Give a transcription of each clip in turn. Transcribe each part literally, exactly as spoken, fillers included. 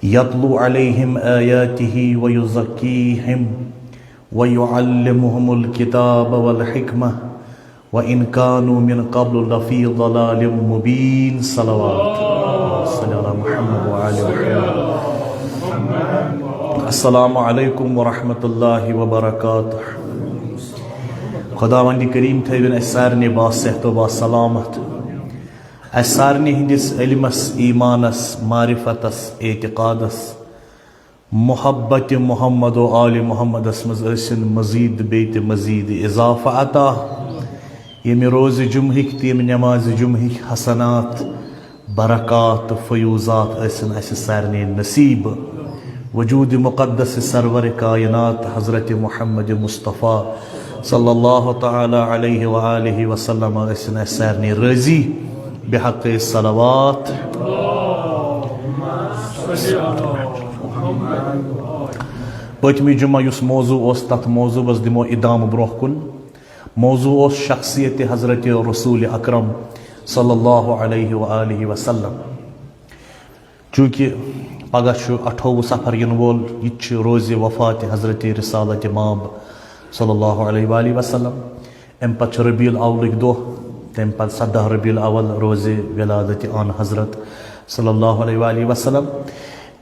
يتلو عليهم آياته ويزكيهم ويعلمهم الكتاب والحكمة وإن كانوا من قبل لفي ضلال مبين. صلوات. صل على محمد وآل محمد. السلام عليكم ورحمة الله وبركاته. خداوند کریم تھٲوِن اسہِ سارنٕے باصحت و باسلامت۔ اسہِ سارنٕے ہٕنٛدِس علمس، ایمانس، معرفتس، اعتقادس، محبت محمد و آل محمدس منٛز ٲسِن مزید بیٚیہِ تہِ مزید اضافہٕ عطا۔ ییٚمہِ روزِ جمعہٕکۍ تہٕ ییٚمہِ نمازِ جمعہٕکۍ حسنات، برکات تہٕ فیوضات ٲسِن اسہِ سارنٕے نصیب۔ وجود مقدس سرور کائنات حضرت محمد مصطفیٰ صلی اللہ تعالیٰ علیہ وآلہ وسلم ٲسِن اسہِ سارنٕے رٲضی بحق صلوات۔ پٔتمہِ جمعہ یُس موضوع اوس، تتھ موضوعس دِمو ادامہٕ برونٛہہ کُن۔ موضوع اوس شخصیت حضرت رسول اکرم صلی اللہ علیہ وآلہ وسلم۔ چونکہ پگاہ چھُ اَٹھووُہ صفر یِنہٕ وول، یہِ تہِ چھُ روزِ وفات حضرت رسالت ماب صلی اللہ علیہ وآلہ وسلم۔ امہِ پتہٕ چھُ ربیع الاولٕکۍ دۄہ، تمہِ پتہٕ سداہ ربیع الاول روزِ ولادت آن حضرت صلی اللہ علیہ وآلہ وسلم۔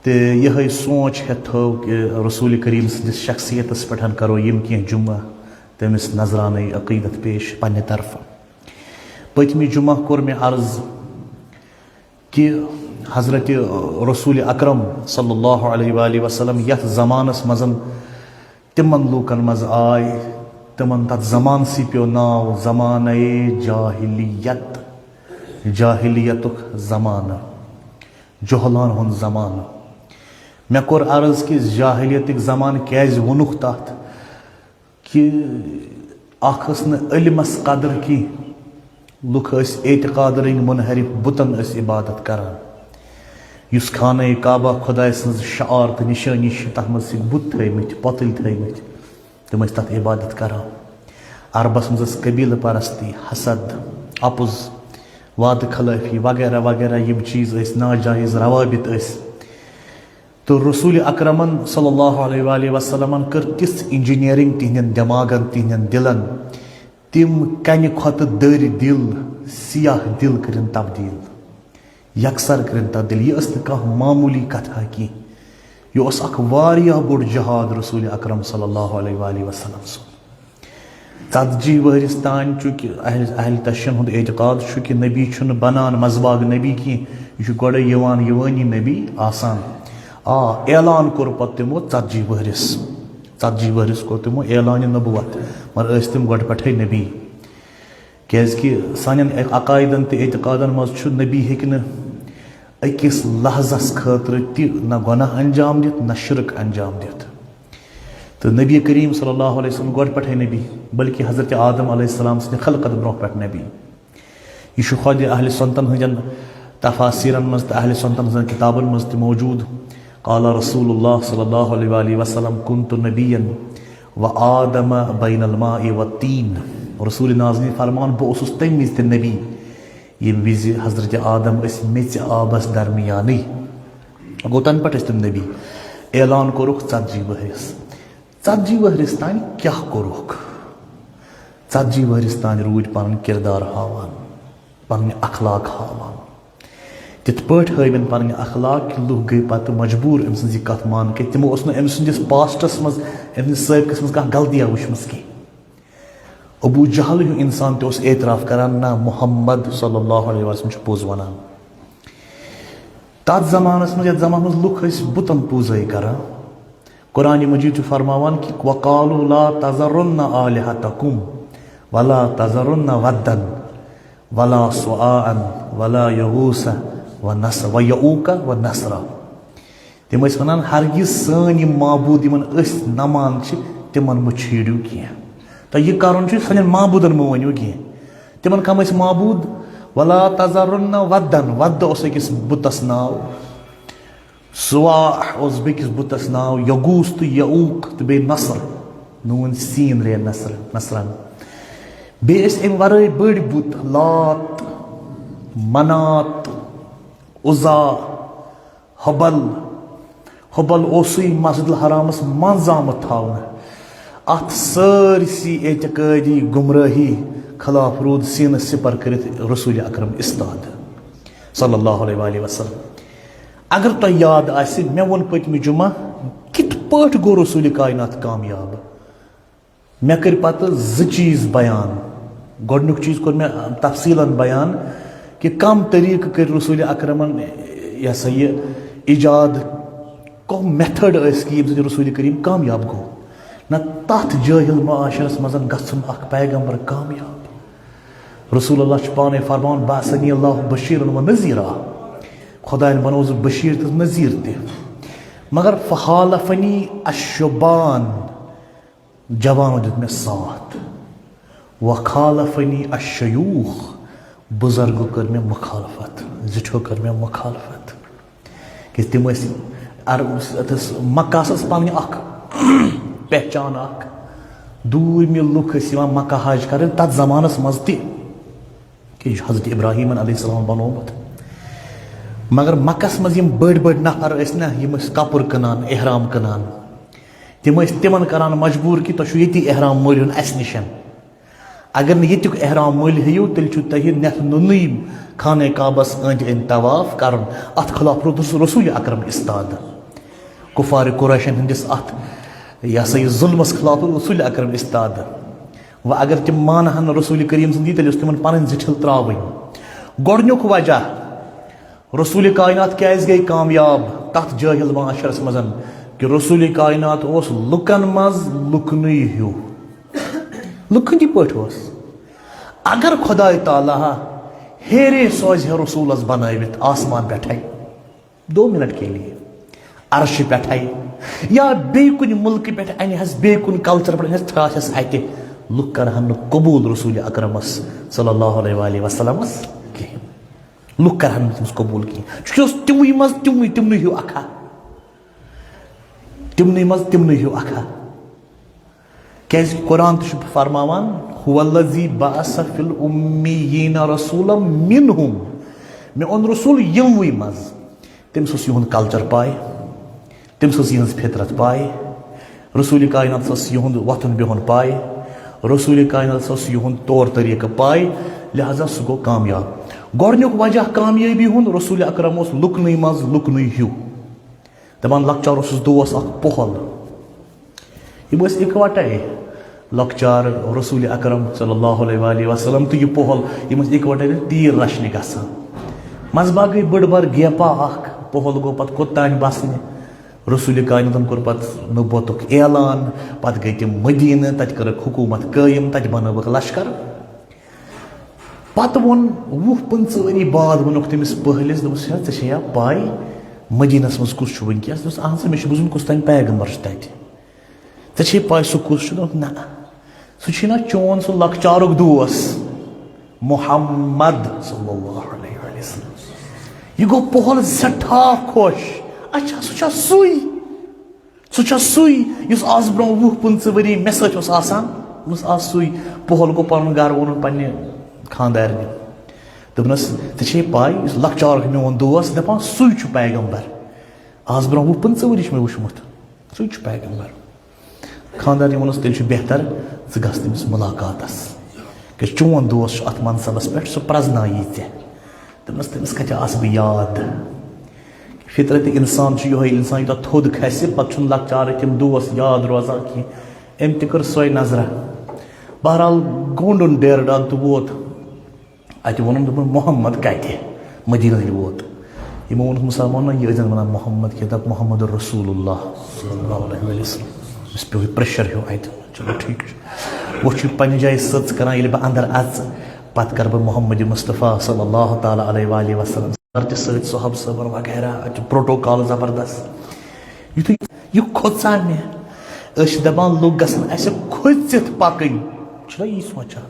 تہٕ یِہے سونچ ہیتھ تھٲو کہ رسول کریم سٕنٛدِس شخصیتس پٮ۪ٹھ کرو یِم کینٛہہ جمعہ تٔمِس نذرانہ عقیدت پیش پننہِ طرفہٕ۔ پٔتمہِ جمعہ کوٚر مےٚ عرض کہ حضرت رسول اکرم صلی اللہ علیہ وآلہ وسلم یتھ زمانس منٛز تِمن لوٗکن منٛز آے، تِمن تتھ زمانسٕے پیوٚو ناو زمانہ جاہلیت، جاہلیتُک زمانہٕ، جہلان ہُنٛد زمانہٕ۔ مےٚ کوٚر عرض کہ جاہلیتٕکۍ زمانہٕ کیازِ ووٚنُکھ تتھ؟ کہ اکھ ٲس نہٕ علمس قدر کینٛہہ، لُکھ ٲسۍ اعتقاد رٔنگۍ منحرف، بُتن ٲسۍ عبادت کران۔ یُس خانہ کعبہ خدایہِ سٕنٛز شعار تہٕ نشٲنی چھِ، تتھ منٛز ٲسِکھ بُت تھٲومٕتۍ، پۄتٕلۍ تھٲومٕتۍ، تِم ٲسۍ تتھ عبادت کران۔ عربس منٛز ٲس قبیلہٕ پرستی، حسد، اپُز، وعدٕ خلٲفی وغیرہ وغیرہ، یِم چیٖز ٲسۍ ناجائز، روابط ٲسۍ۔ تہٕ رسول اکرمن صلی اللہ علیہ وآلہ وسلمن کٔر تِژھ انجینئرنگ تِہنٛدٮ۪ن دٮ۪ماغن، تِہنٛدٮ۪ن دِلن، تِم کنہِ کھۄتہٕ دٔرۍ دِل، سیاہ دِل کٔرِن تبدیل، یکسر کٔرِن تبدیل۔ یہِ ٲس نہٕ کانٛہہ معموٗلی کتھا کینٛہہ، یہِ اوس اکھ واریاہ بوٚڑ جہاد رسول اکرم صلی اللہ علیہ وآلہ وسلم سُنٛد۔ ژتجی ؤہرِس تام، چونکہ اہل، اہل تشیعن ہُنٛد اعتقاد چھُ کہ نبی چھُنہٕ بنان مزباگ نبی کینٛہہ، یہِ چھُ گۄڈے یِوان یِوٲنی نبی آسان۔ آ، اعلان کوٚر پتہٕ تِمو ژتجی ؤہرِس، ژتجی ؤہرِس کوٚر تِمو اعلان نبوت، مگر ٲسۍ تِم گۄڈٕ پٮ۪ٹھے نبی۔ کیازِ کہ سانٮ۪ن عقائدن تہٕ اعتقادن منٛز چھُ نبی ہیٚکہِ نہٕ أکِس لحظس خٲطرٕ تہِ نہ گۄناہ انجام دِتھ، نہ شرک انجام دِتھ۔ تہٕ نبی کریم صلی اللہ علیہ وسلم گۄڈٕ پٮ۪ٹھے نبی، بلکہ حضرت آدم علیہ السلام سٕنٛدِ خلقت برونٛہہ پٮ۪ٹھ نبی۔ یہِ چھُ خۄدِ اہل سنتن ہٕنٛدٮ۪ن تفاسیرن منٛز تہٕ اہل سنتن ہٕنٛزن کتابن منٛز تہِ موجود۔ قال رسول اللہ صلی اللہ علیہ وآلہ وسلم، "كنت نبيا وآدم بين الماء والطين"۔ رسول نازنین فرمان، بہٕ اوسُس تمہِ وِزِ تہِ نبی، ییٚمہِ وِزِ حضرت آدم ٲسۍ میٚژِ آبس درمیانٕے۔ گوٚو، تنہٕ پٮ۪ٹھ ٲسۍ تِم نبی۔ اعلان کوٚرُکھ ژتجی ؤہرِس۔ ژتجی ؤہرِس تام کیٛاہ کوٚرُکھ؟ ژتجی ؤہرِس تام روٗدۍ پنٕنۍ کردار ہاوان، پنٕنۍ اخلاق ہاوان۔ تِتھ پٲٹھۍ ہٲوِن پنٕنۍ اخلاق کہِ لُکھ گٔے پتہٕ مجبوٗر أمۍ سٕنٛز یہِ کتھ ماننہٕ کہِ تِمو ٲس نہٕ أمۍ سٕنٛدِس پاسٹس منٛز، أمۍ سٕنٛدِس سٲبقس منٛز کانٛہہ غلطیہ وٕچھمٕژ کینٛہہ۔ ابو جہل ہیوٗ انسان تہِ اوس اعتراف کران، نہ، محمد صلی اللہ علیہ وسلم چھُ پوٚز ونان۔ تتھ زمانس منٛز، یتھ زمانس منٛز لُکھ ٲسۍ بُتن پوٗزٲے کران، قرآن مجید چھُ فرماوان کہِ، "وقالوا لا تذرن آلهتكم ولا تذرن ودا ولا سواعا ولا يغوث ونسر، ويعوق ونسرا۔" تِم ٲسۍ ونان، "ہرگز سٲنۍ یِم معبوٗد یِمن أسۍ نمان چھِ، تِمن مہ چھیڑِو کینٛہہ۔ تۄہہِ یہِ کرُن چھُ، سانٮ۪ن معبوٗدن مہ ؤنِو کینٛہہ۔" تِمن کم ٲسۍ معبوٗد؟ "ولا تذرن ودا"، ود اوس أکِس بُتس ناو، سواع اوس بیٚکِس بُتس ناو، یغوث تہٕ یعوق تہٕ بیٚیہِ نسر، نوٗن سین رے نسر، نسرن۔ بیٚیہِ ٲسۍ اَمہِ ورٲے بٔڑۍ بُت، لات، منات، عزا، ہبل، حبل اوسُے مسجد الحرامس منٛز آمُت تھاونہٕ۔ اتھ سٲرسٕے اعتقٲدی گمراہی خلاف روٗد سینہٕ سپر کٔرِتھ رسول اکرم استاد صلی اللہ علیہ وآلہ وسلم۔ اگر تۄہہِ یاد آسہِ، مےٚ ووٚن پٔتمہِ جمعہ کِتھ پٲٹھۍ گوٚو رسول کائنات کامیاب۔ مےٚ کٔرۍ پتہٕ زٕ چیٖز بیان۔ گۄڈٕنیُک چیٖز کوٚر مےٚ تفصیٖلن بیان کہِ کم طریٖقہٕ کٔرۍ رسول اکرمن، یہِ ہسا یہِ، ایجاد، کم میتھڈ ٲسۍ کہِ ییٚمہِ سۭتۍ رسول کریم کامیاب گوٚو۔ نہ، تتھ جٲہل معاشرس منٛز گژھُن اکھ پیغمبر کامیاب۔ رسول اللہ چھُ پانے فرماوان، "بعثنی اللہ بشیرا و نذیرا"، خداین بنووُس بہٕ بشیر تہٕ نذیر تہِ۔ مگر فحالفنی الشبان، جوانو دیُت مےٚ ساتھ۔ وخالفنی الشیوخ، بزرگو کٔر مےٚ مخالفت، زِٹھیو کٔر مےٚ مخالفت۔ کیازِ تِم ٲسۍ عرب، اتھ ٲس، مکہ ٲس پنٕنۍ اکھ پہچان اکھ۔ دوٗرمہِ لُکھ ٲسۍ یِوان مکہ حج کرٕنۍ تتھ زمانس منٛز تہِ، کہِ یہِ چھُ حضرت ابراہیمن علیہ السلام بنوومُت۔ مگر مکس منٛز یِم بٔڑۍ بٔڑۍ نفر ٲسۍ نہ، یِم ٲسۍ کپُر کٕنان، احرام کٕنان، تِم ٲسۍ تِمن کران مجبوٗر کہِ تۄہہِ چھُو ییٚتی احرام مٔلۍ ہیوٚن اسہِ نِشن۔ اگر نہٕ ییٚتیُک احرام مٔلۍ ہیٚیِو، تیٚلہِ چھُ تۄہہِ نٮ۪تھ نوٚنُے خانہ کعبس أنٛدۍ أنٛدۍ طواف کرُن۔ اتھ خلاف روٗد رسول اکرم استاد۔ کفار قریشن ہٕنٛدِس اتھ، یہِ ہسا یہِ ظلمس خلاف روٗد رسول اکرم استاد۔ وۄنۍ اگر تِم مانہٕ ہن نہٕ رسول کریم سُنٛد یہِ، تیٚلہِ اوس تِمن پنٕنۍ زِٹھِل ترٛاوٕنۍ۔ گۄڈٕنیُک وجہ، رسول کائنات کیازِ گٔے کامیاب تتھ جٲہل معاشرس منٛز؟ کہِ رسول کائنات اوس لُکن منٛز لُکنُے ہیوٗ۔ لُکن کِتھ پٲٹھۍ اوس؟ اگر خداے تعالیٰ ہا ہیرے سوزِ ہے رسولس بنٲوِتھ آسمان پٮ۪ٹھے دو منٹ کے لیے، عرشہِ پٮ۪ٹھے یا بیٚیہِ کُنہِ مُلکہٕ پٮ۪ٹھ انہِ ہس، بیٚیہِ کُنہِ کلچر پٮ۪ٹھ انہِ ہس، تھاوہس اتہِ، لُکھ کرہن نہٕ قبول رسول اکرمس صلی اللہ علیہ وآلہ وسلمس کِہیٖنۍ۔ لُکھ کرہن نہٕ تٔمِس قبول کِہیٖنۍ۔ چونکہ اوس تِموٕے منٛز تِموٕے، تِمنٕے ہیوٗ اکھا۔ تِمنٕے منٛز تِمنٕے ہیوٗ اکھا۔ کیازِ قرآن تہِ چھُ فرماوان، "هو الذی بعث فی الامیین رسولا منہم"، مےٚ اوٚن رسول یِموٕے منٛز۔ تٔمِس اوس یِہُنٛد کلچر پاے، تٔمِس ٲس یِہٕنٛز فطرت پاے، رسول کائناتس اوس یِہُنٛد وۄتھُن بِہُن پاے، رسول کائناتس اوس یِہُنٛد طور طریقہٕ پاے، لہذا سُہ گوٚو کامیاب۔ گۄڈٕنیُک وجہ کامیٲبی ہُنٛد، رسول اکرم اوس لُکنٕے منٛز لُکنُے ہیوٗ۔ دپان، لۄکچار اوسُس دوس اکھ پۄہل۔ یِم ٲسۍ اِکوٹے۔ لۄکچار، رسول اکرم صلی اللہ علیہ وآلہ وسلم تہٕ یہِ پۄہل، یِم ٲسۍ اِکوٹے تیٖر رچھنہِ گژھان۔ منٛزٕ باگ گٔے بٔڑ بار گیپا اکھ، پۄہل گوٚو پتہٕ کوٚت تام بسنہِ۔ رسول کائناتن کوٚر پتہٕ نبوتُک اعلان، پتہٕ گٔے تِم مدینہ، تتہِ کٔرٕکھ حکومت قٲیِم، تتہِ بنٲوٕکھ لشکر۔ پتہٕ ووٚن وُہ پٕنٛژٕہ ؤری بعد ووٚنُکھ تٔمِس پٔہلِس، دوٚپُس، "ہے، ژےٚ چھےٚ یا پَے مدیٖنَس منٛز کُس چھُ وٕنکیٚس؟" دوٚپُس، "اَہن سا، مےٚ چھُ بوٗزمُت کُس تام پیغمبر چھُ تَتہِ۔ ژےٚ چھے پَے سُہ کُس چھُ؟" دوٚپُکھ، "نہ، سُہ چھُے نہ چون سُہ لۄکچارُک دوس محمد صلی اللہ علیہ وسلم۔" یہِ گوٚو پوٚہَل سٮ۪ٹھاہ خۄش۔ اچھا، سُہ چھا سُے؟ سُہ چھا سُے یُس آز برونٛہہ وُہ پٕنٛژٕہ ؤری مےٚ سۭتۍ اوس آسان؟ دوٚپمَس، "آ، سُے۔" پوٚہَل گوٚو پَنُن گَرٕ ووٚنُن پنٛنہِ خانٛدارنہِ۔ دوٚپنَس، "ژےٚ چھے پَے، یُس لۄکچارُک میون دوس، دَپان سُے چھُ پیغمبر۔ آز برونٛہہ وُہ پٕنٛژٕہ ؤری چھُ مےٚ وٕچھمُت، سُے چھُ پیغمبر۔" خانٛدارنہِ ووٚنُس، "تیٚلہِ چھُ بہتر ژٕ گژھ تٔمِس مُلاقاتَس، کیٛازِ چون دوس چھُ اَتھ منصبَس پٮ۪ٹھ، سُہ پرٛزنایی ژےٚ۔" دوٚپنَس، "تٔمِس کَتہِ آسہٕ بہٕ یاد؟" فطرت انسان چھُ یِہوٚے، انسان یوٗتاہ تھوٚد کھسہِ، پتہٕ چھُنہٕ لۄکچارٕکۍ تِم دوس یاد روزان کینٛہہ۔ أمۍ تہِ کٔر سۄے نظرہ۔ بہرحال گوٚنٛڈُن ڈیرٕ ڈال تہٕ ووت۔ اَتہِ ووٚنُن، دوٚپُن، "محمد کَتہِ؟" مدیٖنہ ییٚلہِ ووت، یِمو ووٚنُکھ مُسلمانن، "یہِ ٲسۍ زَن وَنان محمد کینٛہہ، دَپ محمد رسول اللہ صلی اللہ علیہ وسلم۔" أمِس پیوٚو یہِ پریشر ہیوٗ اَتہِ۔ چلو ٹھیٖک چھُ۔ وۄنۍ چھُ پننہِ جایہِ سٕژ کران، ییٚلہِ بہٕ اندر اژٕ، پتہٕ کرٕ بہٕ محمد مصطفیٰ صلی اللہ تعالیٰ علیہ وآلہ وسلم۔ تہِ سۭتۍ صحب صٲبن وغیرہ، اتہِ چھُ پروٹوکال زبردست۔ یُتھُے یہِ کھوٚت سا مےٚ، أسۍ چھِ دپان لُکھ گژھن اسہِ کھٔژِتھ پکٕنۍ، چھُنہ یی سونچان؟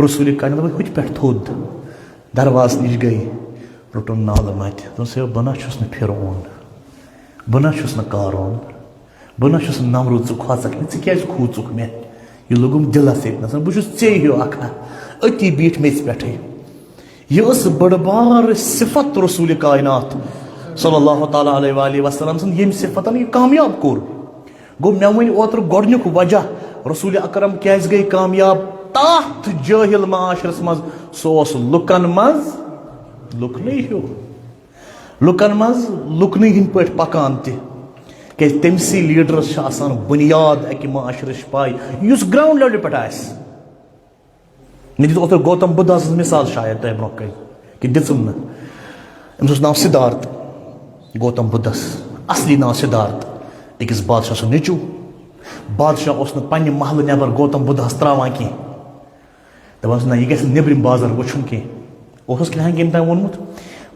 رسول کاینات دوٚپُن، ہُتہِ پٮ۪ٹھ تھوٚد، دروازٕ نِش گٔے، روٚٹُن نالہٕ متہِ۔ دوٚپُن، "ہے، بہٕ نہ چھُس نہٕ فرعون، بہٕ نہ چھُس نہٕ قارون۔" بہٕ نہ چھُس نمروٗد، ژٕ کھوژکھ مےٚ، ژٕ کیٛازِ کھوٗژُکھ مےٚ؟ یہِ لوٚگُم دِلس ییٚتہِ نَس، بہٕ چھُس ژے ہیوٗ اکھ ہا، أتی بیٖٹھ میٚژِ پٮ۪ٹھٕے۔ یہِ ٲس بٔڑ بار صفت رسول کائنات۔ صلی اللہ تعالیٰ علیہ وآلہ وسلم سٕنٛد ییٚمہِ صفتن یہِ کامیاب کوٚر۔ گوٚو، مےٚ ووٚن اوترٕ گۄڈٕنیُک وجہ، رسول اکرم کیازِ گٔے کامیاب؟ تتھ جٲہل معاشرس منٛز، سُہ اوس لُکن منٛز لُکنٕے ہیوٗ، لُکن منٛز لُکنٕے ہٕنٛدۍ پٲٹھۍ پکان تہِ۔ کیازِ تٔمۍ سٕے لیڈرس چھِ آسان بُنیاد اکہِ معاشرٕچ پاے، یُس گراؤنڈ لیولہِ پٮ۪ٹھ آسہِ۔ مےٚ دِژ اوترٕ گوتم بدھا سٕنٛز مثال شاید تۄہہِ برونٛہہ کنہِ، کہِ دِژٕم نہٕ۔ أمِس اوس ناو سِدھارتھ، گوتم بدھس اصلی ناو سِدھارتھ، أکِس بادشاہ سُنٛد نیٚچوٗ۔ بادشاہ اوس نہٕ پننہِ محلہٕ نٮ۪بر گوتم بدھس تراوان کینٛہہ۔ دپان اوس، نہ، یہِ گژھِ نہٕ نیٚبرِم بازر وٕچھُن کینٛہہ۔ اوسُس کینٛہہ کٔمۍ تام ووٚنمُت۔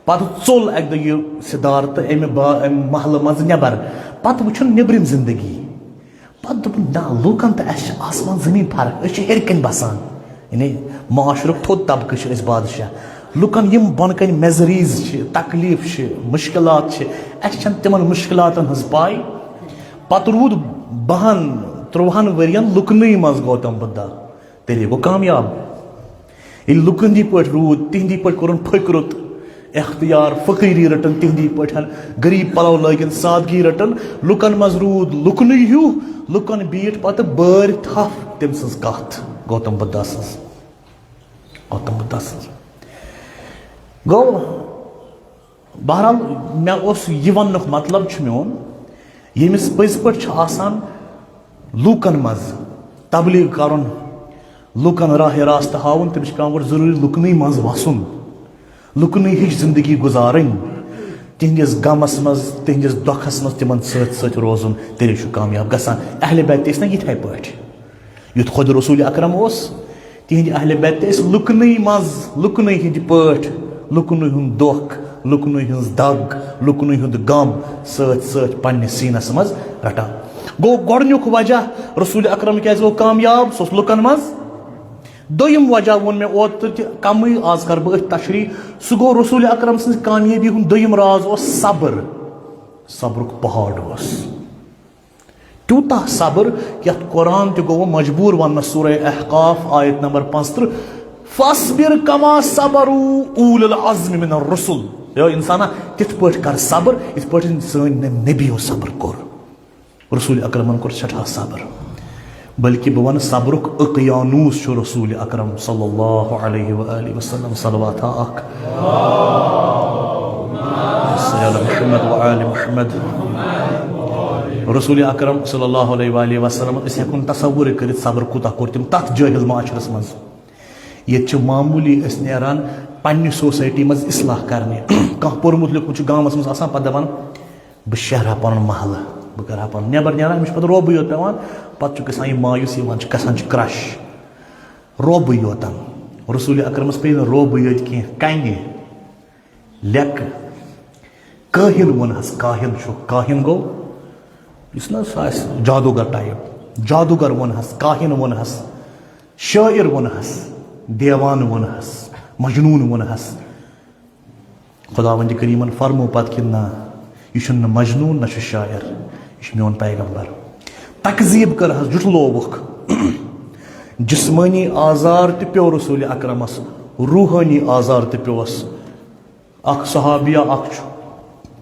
پتہٕ ژوٚل اکہِ دۄہ یہِ سِدھارتھ امہِ با-، امہِ محلہٕ منٛزٕ نٮ۪بر۔ پتہٕ وٕچھُن نیٚبرِم زندگی۔ پتہٕ دوٚپُن، نہ، لوٗکن تہٕ اَسہِ چھِ آسمان زٔمیٖن فرق، أسۍ چھِ ہیٚرِ کنہِ بسان، یعنی معاشرُک تھوٚد طبقہٕ چھِ أسۍ بادشاہ۔ لوٗکن یِم بۄنہٕ کنہِ میزریز چھِ، تکلیف چھِ، مشکلات چھِ، اَسہِ چھَنہٕ تِمن مشکلاتن ہٕنٛز پاے۔ پتہٕ روٗد بہن، ترٛوہن ؤرین لُکنٕے منٛز گوتم بدھا، تیٚلے گوٚو کامیاب۔ ییٚلہِ لُکن ہٕنٛدی پٲٹھۍ روٗد، تِہنٛدی پٲٹھۍ کوٚرُن پھٔکۍ روٚت اختیار، فقیٖری رٔٹٕن تِہنٛدی پٲٹھۍ، غریٖب پلو لٲگِن، سادگی رٔٹٕن، لُکن منٛز روٗد لُکنُے ہیوٗ، لُکن بیٖٹھ پتہٕ بٲرۍ تھپھ تٔمۍ سٕنٛز کتھ، گوتم بدھا سٕنٛز۔ گوتم بدھا سٕنٛز۔ گوٚو، بہرحال، مےٚ اوس یہِ وننُک مطلب چھُ میون، ییٚمِس پٔزۍ پٲٹھۍ چھُ آسان لوٗکن منٛز تبلیغ کرُن، لوٗکن راہ راستہٕ ہاوُن، تٔمِس چھُ پٮ۪وان گۄڈٕ ضروٗری لُکنٕے منٛز وسُن، لُکنٕے ہِش زندگی گُزارٕنۍ، تِہنٛدِس غمس منٛز، تِہنٛدِس دۄکھس منٛز تِمن سۭتۍ سۭتۍ روزُن، تیٚلے چھُ کامیاب گژھان۔ اہل بیت تہِ ٲسۍ نہ یِتھے پٲٹھۍ۔ یُتھ خۄد رسول اکرم اوس، تِہنٛدۍ اہل بیت تہِ ٲسۍ لُکنٕے منٛز، لُکنٕے ہٕنٛدۍ پٲٹھۍ، لُکنٕے ہُنٛد دۄکھ، لُکنٕے ہٕنٛز دگ، لُکنٕے ہُنٛد غم سۭتۍ سۭتۍ پننِس سیٖنس منٛز رٹان۔ گوٚو، گۄڈٕنیُک وجہ رسول اکرم کیازِ گوٚو کامیاب؟ سُہ اوس لُکن منٛز۔ دوٚیِم وجہ ووٚن مےٚ اوترٕ تہِ کمٕے، آز کرٕ بہٕ أتھۍ تشریح۔ سُہ گوٚو، رسول اکرم سٕنٛزِ کامیٲبی ہُنٛد دوٚیِم راز اوس صبر۔ صبرُک پہاڑ اوس۔ تیوٗتاہ صبر، یتھ قرآن تہِ گوٚو مجبوٗر وننس سورہ احقاف آیت نمبر پانٛژترٕہ، "فاصبر کما صبر اولو العزم من الرسل"۔ یو انسانا، تِتھ پٲٹھۍ کر صبر، یِتھ پٲٹھۍ سٲنۍ نبی یو صبر کوٚر۔ رسول اکرمن کوٚر سٮ۪ٹھاہ صبر۔ بلکہ بہٕ ونہٕ، صبرُک اقیانوس چھُ رسول اکرم صلی اللہ علیہ وآلہ وسلم۔ صلوات ہا اکھ۔ صلی علی محمد و آل محمد۔ رسول اکرم صلی اللہ علیہ وآلہ وسلم، أسۍ ہٮ۪کو نہٕ تصور کٔرِتھ صبر کوٗتاہ کوٚر تٔمۍ تتھ جٲہل معاشرس منٛز۔ ییٚتہِ چھِ معموٗلی أسۍ نیران پننہِ سوسایٹی منٛز اصلاح کرنہِ۔ کانٛہہ پوٚرمُت لیوٚکھمُت چھُ گامس منٛز آسان، پتہٕ دپان، بہٕ شیرٕ ہا پنُن محلہٕ، بہٕ کرٕ ہا پنُن، نٮ۪بر نیران، أمِس چھُ پتہٕ روبٕے یوت پٮ۪وان، پتہٕ چھُ گژھان یہِ مایوس، یِوان چھُ، کھسان چھُ کرش۔ روبٕے یوتن۔ رسول اکرمس پیٚیہِ نہٕ روبٕے یوت کینٛہہ، کنہِ، لیٚکہٕ۔ کٲہِن ووٚنہس، کاہِن چھُ، کاہِن گوٚو یُس نہ سُہ آسہِ جادوگر ٹایپ، جادوگر ووٚنہس، کاہِن ووٚنہس، شٲعر ووٚنہس، دیوان ووٚنہس، مجنون ووٚنہس۔ خداوند کریمن فرمو پتہٕ کہِ نہ، یہِ چھُنہٕ نہ مجنون، نہ چھُ شاعر، یہِ چھُ میون پیغمبر۔ تکذیب کٔرہس، جُٹھلووُکھ۔ جسمٲنی آزار تہِ پیوٚو رسول اکرمس، روحٲنی آزار تہِ پیوٚوس۔ اکھ صحابیہ اکھ چھُ،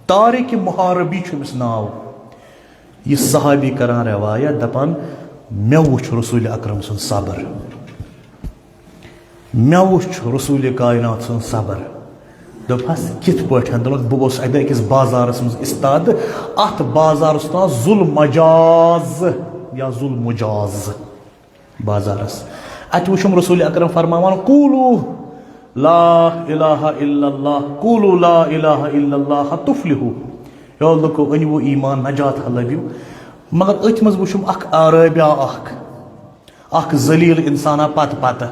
طارق محاربی چھُ أمِس ناو۔ یہِ صحابی کران روایت، دپان، مےٚ وُچھ رسول اکرم سُنٛد صبر۔ مےٚ وُچھ رسول کائنات سُنٛد صبر۔ دوٚپہَس، کِتھ پٲٹھۍ؟ دوٚپُن، بہٕ اوسُس اَکہِ دۄہ أکِس بازارَس منٛز اِستاد۔ اَتھ بازارَس اوس ناو ذوالمجاز یا ذوالمجاز بازارَس۔ اَتہِ وُچھُم رسول اکرم فرماوان، "قولوا لا الہ الا اللہ، قولوا لا الہ الا اللہ تفلحوا۔" یو لُکو، أنِو ایمان، نجات ہا لٔبِو۔ مگر أتھۍ منٛز وُچھُم اَکھ عرٲبیا اَکھ۔ اکھ ذلیل انسانا پتہٕ پتہٕ۔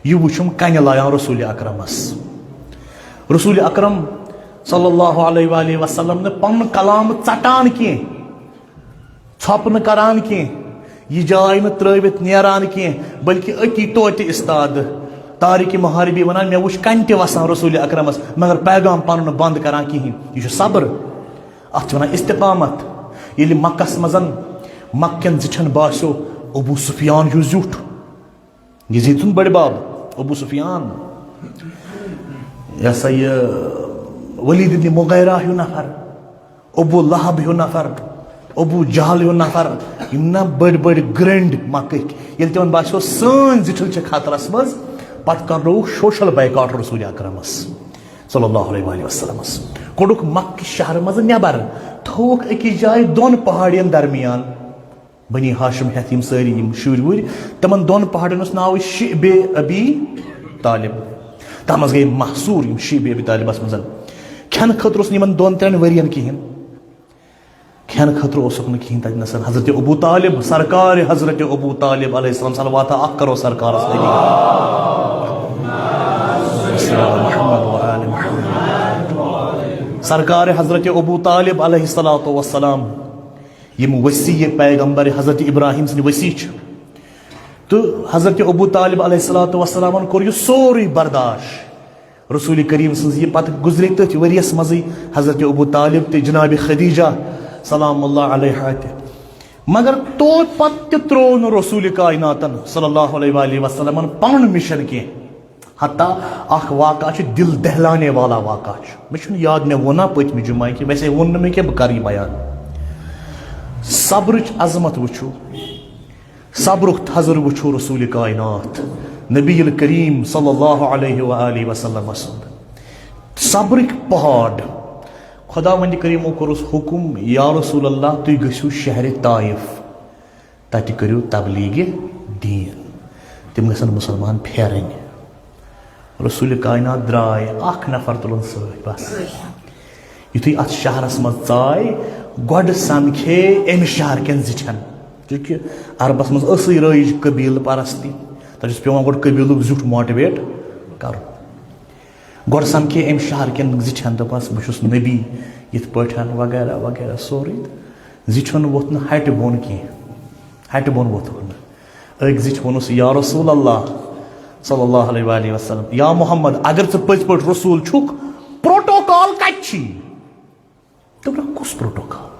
یہِ وُچھُم کنہِ لایان رسول اکرمس۔ رسول اکرم صلی اللہ علیہ وآلہ وسلم نہٕ پنُن کلام ژٹان کینٛہہ، ژھۄپہٕ نہٕ کران کینٛہہ، یہِ جاے نہٕ ترٲوِتھ نیران کینٛہہ، بلکہِ أتی توتہِ استاد طارق محاربی ونان، مےٚ وُچھ کنہِ تہِ وسان رسول اکرمس، مگر پیغام پنُن نہٕ بند کران کِہینۍ۔ یہِ چھُ صبر۔ اتھ چھِ ونان استقامت۔ ییٚلہِ مکس منٛز مکین زِٹھٮ۪ن باسیو، ابو سفیان ہیوٗ زیُٹھ، یزید سُنٛد بٔڑِ بب ابو سفیان، یہِ ہسا یہِ ولید ابن مغیرہ ہیو نفر، ابو لہب ہیو نفر، ابو جہل ہیو نفر، یِم نا بٔڑۍ بٔڑۍ گرنڈ مکٕکۍ، ییٚلہِ تِمن باسیو سٲنۍ زِٹھل چھِ خطرس منٛز، پتہٕ کرنووُکھ سوشل بائیکاٹ رسول اکرمس صلی اللہ علیہ وآلہ وسلمس۔ کوٚڑُکھ مکہ شہر منٛز نٮ۪بر، تھووُکھ أکِس جایہِ دۄن پہاڑین درمیان۔ بنی ہاشم ہیتھ یِم سٲری یِم شُرۍ وُرۍ، تِمن دۄن پہاڑن اوس ناو شعب ابی طالب۔ تتھ منٛز گٔے محصوٗر یِم شعب ابی طالبس منٛز۔ کھٮ۪نہٕ خٲطرٕ اوس نہٕ یِمن دۄن ترٛٮ۪ن ؤرین کِہینۍ۔ کھٮ۪نہٕ خٲطرٕ اوسُکھ نہٕ کِہینۍ تتہِ نسن۔ حضرت ابو طالب، سرکار حضرت ابو طالب علیہ السلام، صلوات اکھ کرو سرکارس نبی۔ محمد و آل محمد۔ سرکار حضرت ابو طالب علیہ الصلوۃ والسلام، یِم وصی پیغمبر حضرت ابراہیم سٕنٛدۍ وصی چھِ۔ تہٕ حضرت ابو طالب علیہ الصلوۃ والسلامن کوٚر یہِ سورُے برداشت۔ رسول کریم سٕنٛز یہِ پتہٕ گُزرے تٔتھۍ ؤریَس منٛزٕے حضرت ابو طالب تہٕ جناب خدیجہ سلام اللہ علیہا تہِ۔ مگر توتہِ پتہٕ تہِ ترٛوو نہٕ رسول کائناتن صلی اللہ علیہ وآلہ وسلمن پنُن مشن کینٛہہ۔ حتیٰ اکھ واقعہ چھُ دل دہلانے والا واقعہ چھُ۔ مےٚ چھُنہٕ یاد مےٚ ووٚنا پٔتمہِ جمعہ کہِ ویسے ووٚن نہٕ مےٚ کینٛہہ، بہٕ کرٕ یہِ بیان۔ صبرٕچ عظمت وٕچھِو، صبرُک تھزر وٕچھِو رسول کائنات نبی الکریم صلی اللہ علیہ وآلہ وسلم سُنٛد۔ صبرٕکۍ پہاڑ۔ خداوند کریمو کوٚرُس حکم، یا رسول اللہ، تُہۍ گٔژھِو شہرِ طائف، تتہِ کٔرِو تبلیغ دین، تِم گژھن مسلمان پھیرٕنۍ۔ رسول کائنات درٛاے، اکھ نفر تُلُن سۭتۍ بس۔ یُتھُے اتھ شہرس منٛز ژاے، گۄڈٕ سمکھے امہِ شہر کٮ۪ن زِٹھٮ۪ن، چونکہ عربس منٛز ٲسٕے رٲیِج قبیلہٕ پرستی، تتہِ اوس پٮ۪وان گۄڈٕ قبیلُک زیُٹھ موٹیویٹ کرُن۔ گۄڈٕ سمکھے أمۍ شہر کٮ۪ن زِٹھٮ۪ن، دوٚپہَس، "بہٕ چھُس نبی"، یِتھ پٲٹھۍ وغیرہ وغیرہ سورُے۔ تہٕ زِٹھٮ۪ن ووٚتھ نہٕ ہٹہِ بۄن کینٛہہ، ہٹہِ بۄن ووٚتھُکھ نہٕ۔ أکۍ زِٹھۍ ووٚنُس، "یا رسول اللہ صلی اللہ علیہ وآلہ وسلم، یا محمد، اگر ژٕ پٔزۍ پٲٹھۍ رسول چھُکھ، پروٹوکال کتہِ چھی؟" دوٚپُن، "کُس پروٹوکال؟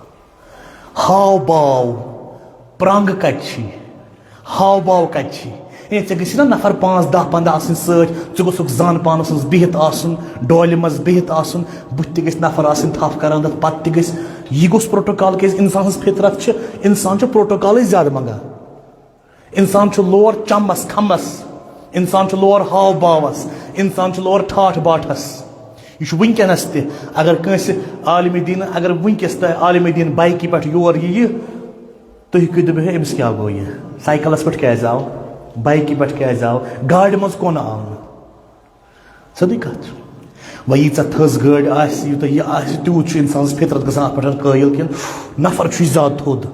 ہاو باو، پرنٛگ کتہِ چھی؟ ہاو باو کتہِ چھی؟ اے، ژےٚ گژھی نا نفر پانٛژھ، دَہ، پنٛداہ آسٕنۍ سۭتۍ، ژٕ گوٚژھُکھ زن پانس منٛز بِہِتھ آسُن، ڈولہِ منٛز بِہِتھ آسُن، بُتھِ تہِ گژھِ نفر آسٕنۍ تھپھ کران تتھ، پتہٕ تہِ گژھِ۔" یہِ گوٚژھ پروٹوکال، کیازِ انسان سٕنٛز فطرت چھِ، انسان چھُ پروٹوکالٕے زیادٕ منٛگان۔ انسان چھُ لور چمس کھمس، انسان چھُ لور ہاو باوس، انسان چھُ لور ٹھاٹھ باٹھس۔ یہِ چھُ وٕنکیٚنس تہِ، اگر کٲنٛسہِ عالمِ دیٖن، اگر وٕنکیٚس تہِ عالمِ دیٖن بایکہِ پٮ۪ٹھ یور یِیہِ، تُہۍ کٔرِو دٔپِو، "ہے، أمِس کیٛاہ گوٚو یہِ؟ سایکلس پٮ۪ٹھ کیٛازِ آو؟ بایکہِ پٮ۪ٹھ کیٛازِ آو؟ گاڑِ منٛز کون آو نہٕ؟" سیوٚدُے کتھ۔ وۄنۍ ییٖژاہ تھٔز گٲڑۍ آسہِ، یوٗتاہ یہِ آسہِ، تیوٗت چھُ انسانس فطرت گژھان اتھ پٮ۪ٹھ قٲیِل کہِ نفر چھُے زیادٕ تھوٚد۔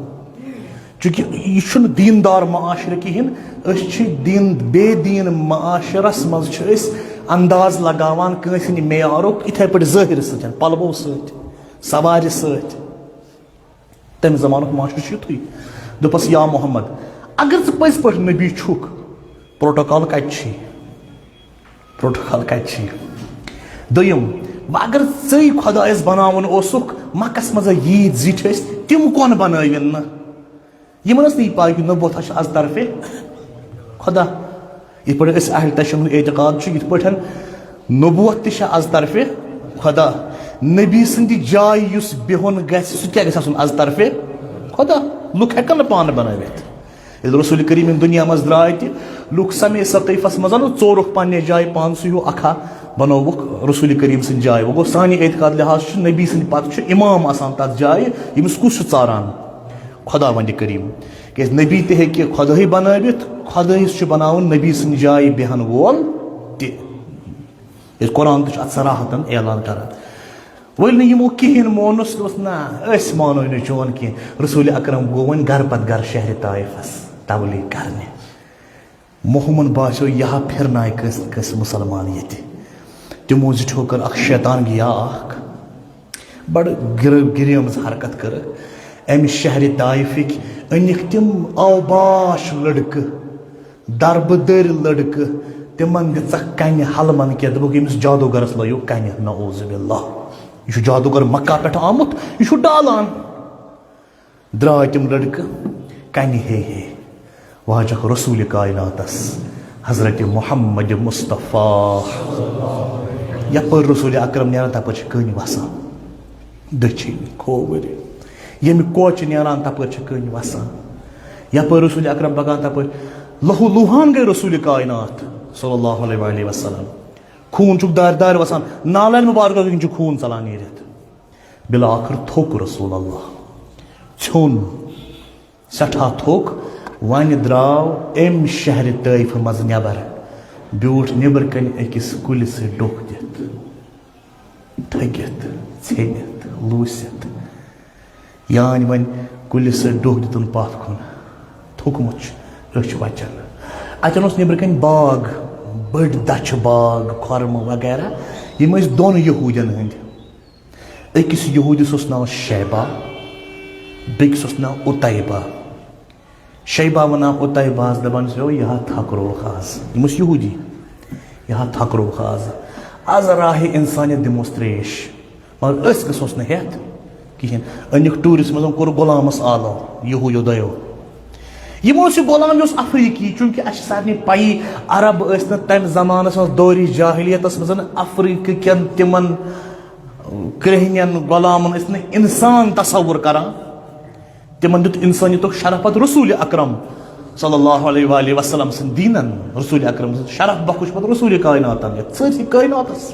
چونکہ یہِ چھُنہٕ دیٖندار معاشرٕ کِہیٖنۍ۔ أسۍ چھِ دیٖن، بے دیٖن معاشرس منٛز چھِ أسۍ انداز لگاوان کٲنٛسہِ ہٕنٛدِ معیارُک یِتھے پٲٹھۍ ظٲہرٕ سۭتۍ، پلوو سۭتۍ، سوارِ سۭتۍ۔ تمہِ زمانُک معاشرٕ چھُ یُتھُے۔ دوٚپُس، "یا محمد، اگر ژٕ پٔزۍ پٲٹھۍ نبی چھُکھ، پروٹوکال کتہِ چھی؟ پروٹوکال کتہِ چھی؟ دوٚیِم، وۄنۍ اگر ژٕے خۄدایس بناوُن اوسُکھ، مکس منٛز ییٖتۍ زِٹھۍ ٲسۍ، تِم کون بنٲوِن نہٕ؟" یِمن ٲس نہٕ یہِ پاے کہِ نبوت چھِ از طرفِ خۄدا۔ یِتھ پٲٹھۍ أسۍ اہل تشیعن ہُنٛد اعتقاد چھُ، یِتھ پٲٹھۍ نبوت تہِ چھِ از طرفِ خۄدا۔ نبی سٕنٛدِ جایہِ یُس بِہُن گژھِ، سُہ تہِ کیٛاہ گژھِ آسُن؟ از طرفِ خۄدا۔ لُکھ ہٮ۪کن نہٕ پانہٕ بنٲوِتھ۔ ییٚلہِ رسول کریم ییٚمہِ دُنیا منٛز درٛاے تہِ، لُکھ سمے ثقیفس منٛز ژورُکھ پننہِ جایہِ پانسٕے ہیوٗ اکھا، بنووُکھ رسول کریم سٕنٛدِ جایہِ۔ وۄنۍ گوٚو، سانہِ اعتقاد لحاظ چھُ نبی سٕنٛدِ پتہٕ چھُ امام آسان تتھ جایہِ، ییٚمِس کُس چھُ ژاران؟ خۄداوندِ کریم۔ کیازِ نبی تہِ ہیٚکہِ خۄدٲہی بنٲوِتھ، خۄدٲہِس چھُ بناوُن نبی سٕنٛدِ جایہِ بیٚہن وول تہِ۔ ییٚلہِ قرآن تہِ چھُ اتھ صراحتن اعلان کران۔ وۄنۍ نہٕ یِمو کِہیٖنۍ مونُس، دوٚپُس، "نہ، أسۍ مانو نہٕ چون کینٛہہ۔" رسول اکرم گوٚو وۄنۍ گرٕ پتہٕ گرٕ شہرِ طائفس تبلیغ کرنہِ۔ موہمن باسیو، یہِ ہا پھرنایہِ کٲنٛسہِ نتہٕ کٲنٛسہِ مسلمان ییٚتہِ۔ تِمو زِٹھیو کٔر اکھ شیطان گیا اکھ، بڑٕ گِرٕ-، گِریمٕژ حرکت کٔرٕکھ۔ امہِ شہرِ طائفٕکۍ أنِکھ تِم اوباش لڑکہٕ، دربہٕ دٔرۍ لڑکہٕ، تِمن دِژکھ کنہِ ہلمن کینٛہہ، دوٚپُکھ، "ییٚمِس جادوگرس لٲیِو کنہِ، نعوذ باللہ۔ یہِ چھُ جادوگر مکہ پٮ۪ٹھ آمُت، یہِ چھُ ڈالان۔" درٛاے تِم لڑکہٕ کنہِ ہے ہے واجکھ رسول کائناتس حضرت محمد مصطفیٰ۔ یپٲرۍ رسول اکرم نیران، تپٲرۍ چھِ کٔنۍ وسان۔ دٔچھِنۍ کھووٕرۍ، ییٚمہِ کوچہِ نیران، تپٲرۍ چھِ کٔنۍ وسان۔ یپٲرۍ رسول اکرم پکان، تپٲرۍ لہو لوہان گٔے رسول کائنات صلی اللہ علیہ وآلہ وسلم۔ خوٗن چھُکھ دارِ دارِ وسان، نالن مبارکو کِنۍ چھُ خوٗن ژلان نیٖرِتھ۔ بِلٲخٕر تھوٚک رسول اللہ، ژھیوٚن۔ سٮ۪ٹھاہ تھوٚک۔ وۄنۍ درٛاو أمۍ شہرِ طٲیفہٕ منٛز نٮ۪بر، بیوٗٹھ نیٚبرٕ کنہِ أکِس کُلِس سۭتۍ ڈوٚکھ دِتھ، تھٔکِتھ، ژھیٚنِتھ، لوٗسِتھ۔ یانۍ وۄنۍ کُلِس سۭتۍ ڈوٚکھ دیُتُن پتھ کُن، تھوٚکمُت چھُ، أچھ وَچان۔ اَتٮ۪ن اوس نیٚبرٕ کنہِ باغ، بٔڑۍ دَچھِ باغ، خۄرمہٕ وغیرہ، یِم ٲسۍ دۄن یہوٗدٮ۪ن ہٕنٛدۍ۔ أکِس یہوٗدِس اوس ناو شیبہ، بیٚکِس اوس ناو عتیبہ۔ شیبہ وَنان عتیبہس، دَپان چھُس، "یو، یہِ ہا تھکرووُکھ آز۔" یِم ٲسۍ یہوٗدی، "یہِ ہا تھکرووُکھ آز۔ آز راہہِ اِنسانیت دِموس ترٛیش۔" مگر أسۍ گژھوس نہٕ ہٮ۪تھ کِہیٖنۍ۔ أنِکھ ٹوٗرِس منٛز، کوٚر غلامس آلو، یہوٗدیو دۄیو۔ یِمو اوس یہِ غلام، یہِ اوس افریقی، چوٗنٛکہِ اَسہِ چھِ سارنٕے پَیی، عرب ٲسۍ نہٕ تَمہِ زمانَس منٛز، دورِ جاہلیتَس منٛز افریقہٕ کٮ۪ن تِمَن کرٛہنٮ۪ن غلامَن ٲسۍ نہٕ اِنسان تصور کران۔ تِمَن دیُت اِنسٲنیتُک شرف پَتہٕ رسول اکرم صلی اللہ علیہ وآلہ وسلم سٕنٛدۍ دیٖنَن، رسول اکرم سٕنٛد شرف بخش پَتہٕ رسول کائناتَن، یَتھ سٲرسٕے کائناتَس۔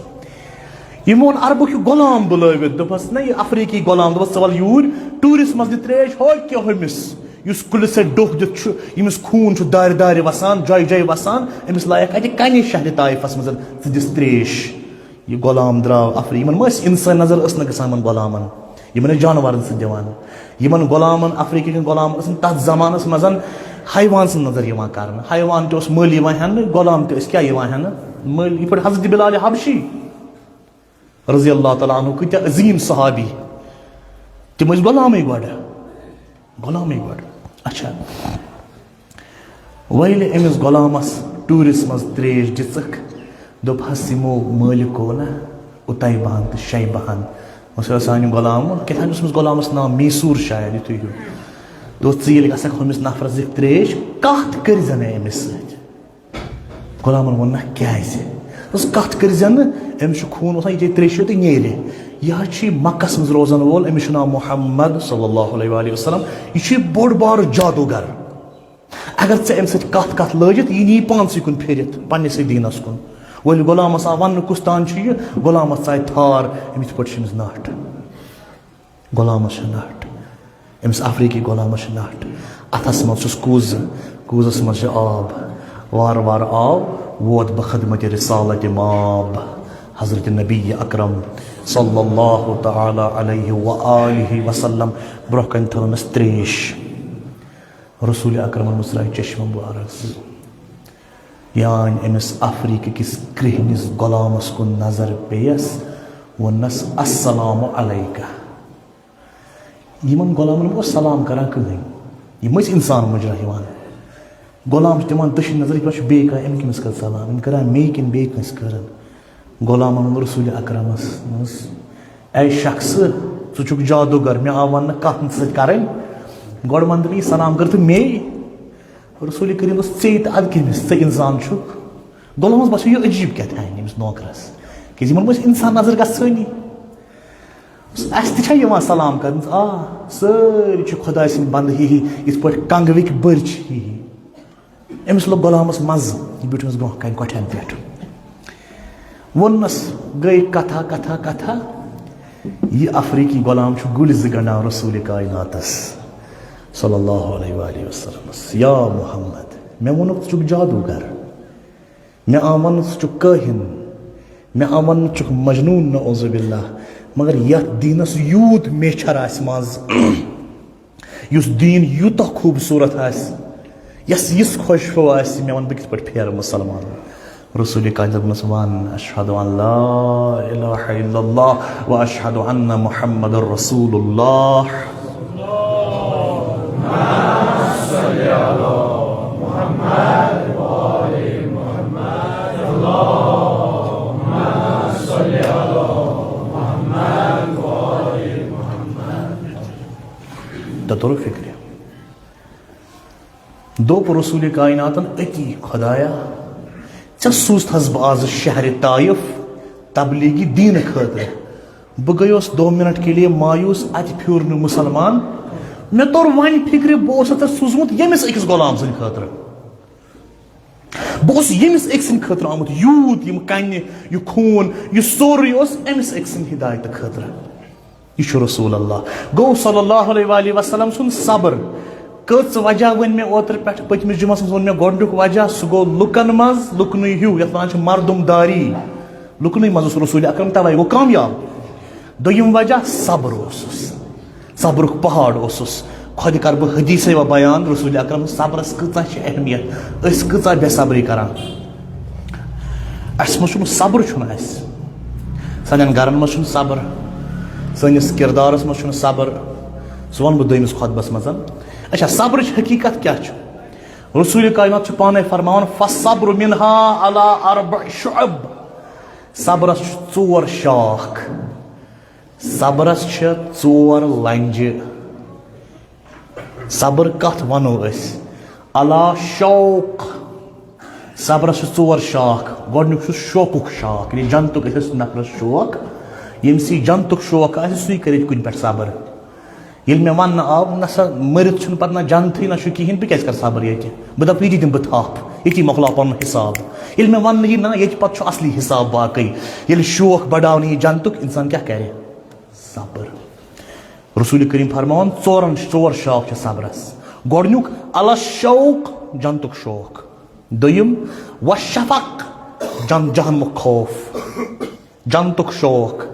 یِمو اوٚن عربُک یہِ غلام بُلٲوِتھ، دوٚپہَس، نہ، یہِ افریقی غلام، دوٚپہَس، "ژٕ وَل یوٗرۍ، ٹوٗرِس منٛز دِ ترٛیش، ہو کیٛاہ ہُمِس، یُس کُلِس سۭتۍ ڈوٚکھ دِتھ چھُ، ییٚمِس خوٗن چھُ دارِ دارِ وَسان، جایہِ جایہِ وَسان، أمِس لایق اَتہِ کَنہِ شہرِ طائفَس منٛز، ژٕ دِس ترٛیش۔" یہِ غلام درٛاو افری-، یِمَن ما ٲسۍ اِنسٲنۍ نظر، ٲس نہٕ گژھان یِمَن غلامَن، یِمَن ٲسۍ جانوَرَن سۭتۍ دِوان۔ یِمَن غلامَن، افریقی کٮ۪ن غلامَن ٲس نہٕ تَتھ زمانَس منٛز حیوان سٕنٛز نظر یِوان کرنہٕ۔ حیوان تہِ اوس مٔلۍ یِوان ہٮ۪نہٕ، غلام تہِ ٲسۍ کیٛاہ یِوان ہٮ۪نہٕ؟ مٔلۍ۔ یِتھ پٲٹھۍ حضرت بلال حبشی رضی اللہ تعالیٰ عنہ، کۭتیٛاہ عظیٖم صحابی، تِم ٲسۍ غلامٕے گۄڈٕ، غلامٕے گۄڈٕ۔ اچھا، وۄنۍ ییٚلہِ أمِس غلامَس ٹوٗرِس منٛز ترٛیش دِژٕکھ، دوٚپہَس یِمو مٲلِکو نہ، عتیبہَن تہٕ شیبہَن، اوس یہِ سانہِ غلامہٕ، کیٛاہ تام اوس أمِس غلامَس ناو میسوٗر شاید، یِتھُے ہیوٗ۔ دوٚپُس، "ژٕ ییٚلہِ گژھکھ ہُمِس نفرَس دِکھ ترٛیش، کَتھ کٔرۍ زٮ۪نَے أمِس سۭتۍ؟" غلامن ووٚن، "نہ، کیازِ؟ دوٚپُس، کتھ کٔرۍ زٮ۪نہٕ، أمِس چھُ خوٗن وسان، یہِ چیٚیہِ ترٛیشہِ تہٕ نیرِ۔ یہِ حظ چھُ مکس منٛز روزن وول، أمِس چھُ ناو محمد صلی اللہ علیہ وآلہ وسلم۔ یہِ چھُ بوٚڑ بارٕ جادوگر۔ اگر ژےٚ أمِس سۭتۍ کتھ کتھ لٲجِتھ، یہِ نِیہِ پانسٕے کُن پھِرِتھ، پننِسٕے دیٖنس کُن۔" وۄنۍ ییٚلہِ غلامس آو وننہٕ، کُس تان چھُ یہِ، غلامس ژایہِ تھار، أمِس یِتھ پٲٹھۍ چھِ أمِس نٹھ۔ غلامس چھِ نٹھ، أمِس افریقی غلامس چھِ نٹھ۔ اتھس منٛز چھُس کوٗزٕ، کوٗزس منٛز چھِ آب۔ وارٕ وارٕ آو، ووت بخدمت رسالت ماب حضرت نبی اکرم صلی اللہ تعالی علیہ و آلہ وسلم۔ برونٛہہ کنہِ تھٲونس تریش۔ رسول اکرمن مُژراے چشمہٕ مبارک زٕ۔ یانۍ أمِس افریقہ کِس کرٛہنِس غلامس کُن نظر پیٚیس، ووٚننس، "السلام علیکہ۔" یِمن غلامن اوس سلام کران کٕہٕنۍ، یِم ٲسۍ انسان مُجرا یِوان۔ غلام چھُ دِوان دٔچھِنۍ نظر، یہِ چھُ بیٚیہِ کانٛہہ، أمۍ کٔمِس کٔر سلام؟ أمۍ کٔرا مے کِنہٕ بیٚیہِ کٲنٛسہِ کٔرٕن؟ غلامن ووٚن رسول اکرمس، دوٚپنس، "اے شخص، ژٕ چھُکھ جادوگر، مےٚ آو وننہٕ کتھ نہٕ ژٕ سۭتۍ کرٕنۍ۔ گۄڈٕ ون تہٕ مےٚ، یہِ سلام کٔر تہٕ مے؟" رسول کریم دوٚپُس، "ژے تہٕ ادٕ کٔمِس؟ ژٕ انسان چھُکھ؟" غلامس باسیو یہِ عجیب کیٛاہ تام أمِس نوکرس، کیٛازِ یِمن منٛز چھِ انسان نظر گژھٲنی۔ اَسہِ تہِ چھا یِوان سلام کرنس؟ آ، سٲری چھِ خۄداے سٕنٛدۍ بندٕ ہی ہی، یِتھ پٲٹھۍ کنگوٕکۍ بٔرۍ چھِ ہی ہی۔ أمِس لوٚگ غلامس مزٕ، یہِ بیوٗٹھ أمِس برونٛہہ کنہِ کۄٹھٮ۪ن پٮ۪ٹھ۔ ووٚننس، گٔے کتھا، کتھا، کتھا۔ یہِ افریقی غلام چھُ گُلۍ زٕ گنڈان رسول کائناتس صلی اللہ علیہ وآلہ وسلمس، "یا محمد، مےٚ ووٚنُکھ ژٕ چھُکھ جادوگر، مےٚ آو وننہٕ ژٕ چھُکھ کٲہِن، مےٚ آو وننہٕ ژٕ چھُکھ مجنوٗن، نعوذ باللہ، مگر یتھ دیٖنس یوٗت میچھر آسہِ منٛز، یُس دیٖن یوٗتاہ خوٗبصوٗرت آسہِ، یَس یِژھ خۄشبوٗ آسہِ، مےٚ وَن بہٕ کِتھ پٲٹھۍ پھیرٕ مُسلمان؟" رسول کاک دوٚپنَس، "وَن، اشہد ان لا الہ الا اللہ و اشہد ان محمد رسول اللہ۔" تَتھ توٚرُکھ فِکرِ۔ دوٚپ رسول کائناتن أتی، "خدایا، ژےٚ سوٗزتھس بہٕ آز شہرِ طائف، تبلیغی دین خٲطرٕ۔ بہٕ گٔیوس دو منٹ کے لیے مایوس، اتہِ پھیوٗر نہٕ مسلمان۔ مےٚ توٚر وۄنۍ فکرِ، بہٕ اوسُس ژےٚ سوٗزمُت ییٚمِس أکِس غلام سٕنٛدِ خٲطرٕ۔ بہٕ اوسُس ییٚمِس أکۍ سٕنٛدِ خٲطرٕ آمُت، یوٗت یِم کنہِ، یہِ خوٗن، یہِ سورُے اوس أمِس أکۍ سٕنٛدِ ہدایتہٕ خٲطرٕ۔ یہِ چھُ رسول اللہ۔ گوٚو صلی اللہ علیہ وآلہ وسلم سُنٛد صبر۔ کٔژ وجہ ؤنۍ مےٚ اوترٕ پٮ۪ٹھ، پٔتمِس جمعس منٛز ووٚن مےٚ گۄڈٕنیُک وجہ، سُہ گوٚو لُکن منٛز لُکنُے ہیوٗ، یَتھ وَنان چھِ مردم داری۔ لُکنُے منٛز اوس رسول اکرم، تَوَے گوٚو کامیاب۔ دوٚیِم وجہ صبر اوسُس، صبرُک پہاڑ اوسُس۔ خۄدِ کَرٕ بہٕ حدیثے و بیان، رسول اکرم صبرس کۭژاہ چھِ اہمیت، أسۍ کۭژاہ بے صبری کران۔ اَسہِ منٛز چھُنہٕ صبر، چھُنہٕ اَسہِ۔ سانٮ۪ن گرن منٛز چھُنہٕ صبر، سٲنِس کردارس منٛز چھُنہٕ صبر۔ سُہ وَنہٕ بہٕ دوٚیمِس خطبس منٛز۔ اچھا، صبرٕچ حقیٖقت کیٛاہ چھُ؟ رسول کائنات چھُ پانے فرماوان، "فالصبر منها على اربع شعب"۔ صبرس چھُ ژور شاخ۔ صبرس چھِ ژور لنجہِ۔ صبر کتھ ونو أسۍ؟ علی شوق۔ صبرس چھِ ژور شاخ۔ گۄڈنیُک چھُ شوقُک شاخ، یعنی جنتُک، أسۍ ٲسۍ نفرس شوق، ییٚمِس یہِ جنتُک شوق آسہِ، سُے کرِ کُنہِ پٮ۪ٹھ صبر۔ ییٚلہِ مےٚ وننہٕ آو، نہ سا مٔرِتھ چھُنہٕ پتہٕ نہ جنتھٕے نہ چھُ کِہیٖنۍ، بہٕ کیٛازِ کرٕ صبر ییٚتہِ؟ بہٕ دپہٕ، ییٚتی دِمہٕ بہٕ تھپھ، ییٚتی مۄکلاو پنُن حساب۔ ییٚلہِ مےٚ وننہٕ یی، نہ، ییٚتہِ پتہٕ چھُ اصلی حساب باقٕے۔ ییٚلہِ شوق بڑاونہٕ یی جنتُک، انسان کیٛاہ کرِ؟ صبر۔ رسول کریم فرماوان، ژورن، ژور شوق چھِ صبرس۔ گۄڈنیُک، علی شوق، جنتُک شوق۔ دوٚیِم، و شفق، جن-، جہنمُک خوف۔ جنتُک شوق،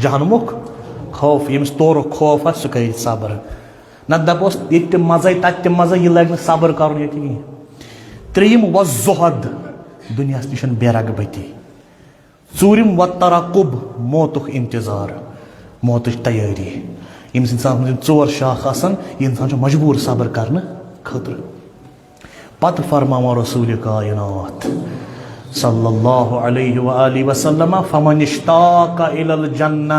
جہنمُک خوف۔ ییٚمِس تورُک خوف آسہِ، سُہ کرِ صبر۔ نتہٕ دپوس، ییٚتہِ تہِ مزے، تتہِ تہِ مزے، یہِ لگہِ نہٕ صبر کرُن ییٚتہِ کِہیٖنۍ۔ ترٛیٚیِم، و زہد، دُنیاہس نِش بے رغبتی۔ ژوٗرِم، و ترقب، موتُک انتظار، موتٕچ تیٲری۔ ییٚمِس انسانس منٛز یِم ژور شاخ آسن، یہِ انسان چھُ مجبوٗر صبر کرنہٕ خٲطرٕ۔ پتہٕ فرماوان رسول کائنات صلی اللہ علیہ وآلہ وسلم، "فمن اشتاق الی الجنہ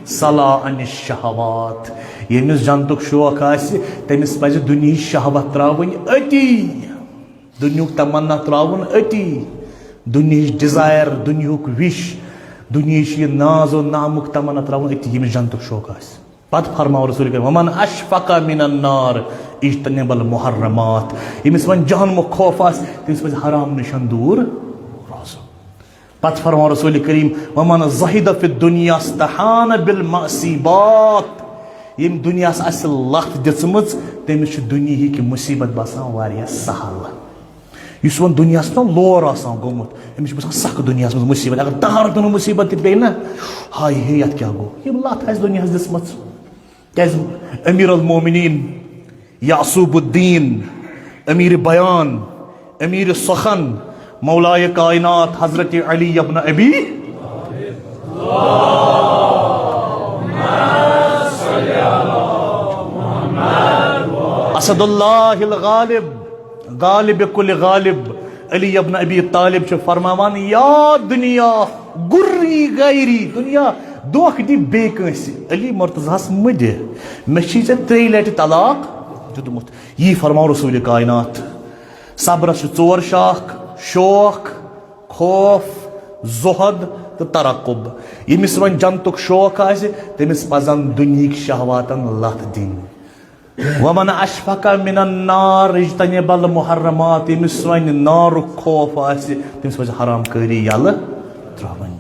صلا عن الشہوات"۔ ییٚمِس جنتُک شوق آسہِ، تٔمِس پزِ دُنیہٕچ شہوت ترٛاوٕنۍ أتی۔ دُنیہُک تمنا ترٛاوُن أتی، دُنیہٕچ ڈیزایر، دُنیہُک وِش، دُنیہٕچ یہِ ناز و نعمُک تمنا ترٛاوُن أتی، ییٚمِس جنتُک شوق آسہِ۔ پتہٕ فرماو رسول کریم، "ومن اشفق من النار اجتنب المحرمات"۔ ییٚمِس وۄنۍ جہنمُک خوف آسہِ، تٔمِس پزِ حرام نِشن دوٗر روزُن۔ پتہٕ فرماو رسول کریم، "ومن زہد فی الدنیا استہان بالمصیبات"۔ ییٚمۍ دُنیاہس آسہِ لتھ دِژمٕژ، تٔمِس چھُ دُنیہٕکۍ مُصیبت باسان واریاہ سہل۔ یُس وۄنۍ دُنیاہس منٛز لور آسان گوٚمُت، أمِس چھُ باسان سخ دُنیاہس منٛز مُصیبت۔ اگر دَہَن رۄپین مُصیبت تہِ پیٚیہِ نہ، ہاے ہے، یتھ کیٛاہ گوٚو؟ ییٚمۍ لتھ آسہِ دُنیاہس دِژمٕژ۔ کیٛازِ؟ امیر المومنین، یعصوب الدین، امیر بیان، امیر سخن، مولائے کائنات حضرت علی ابن ابی، اسد اللہ الغالب، غالب کل غالب، علی ابن ابی طالب چھُ فرماوان، یا دنیا غری غیری، دنیا دھوکہ دی بیٚیہِ کٲنٛسہِ، علی مرتضیٰ ہس مہٕ دِ، مےٚ چھُے ژےٚ ترٛیٚیہِ لٹہِ طلاق دیُتمُت۔ یی فرماو رسول کائنات۔ صبرس چھِ ژور شاخ، شوق، خوف، زہد تہٕ ترقب۔ ییٚمِس وۄنۍ جنتُک شوق آسہِ، تٔمِس پزن دُنیہٕکۍ شہواتن لتھ دِنۍ۔ ومن اشفق من النار اجتنب المحرمات، ییٚمِس وۄنۍ نارُک خوف آسہِ، تٔمِس پزِ حرام کٲری یلہٕ ترٛاوٕنۍ۔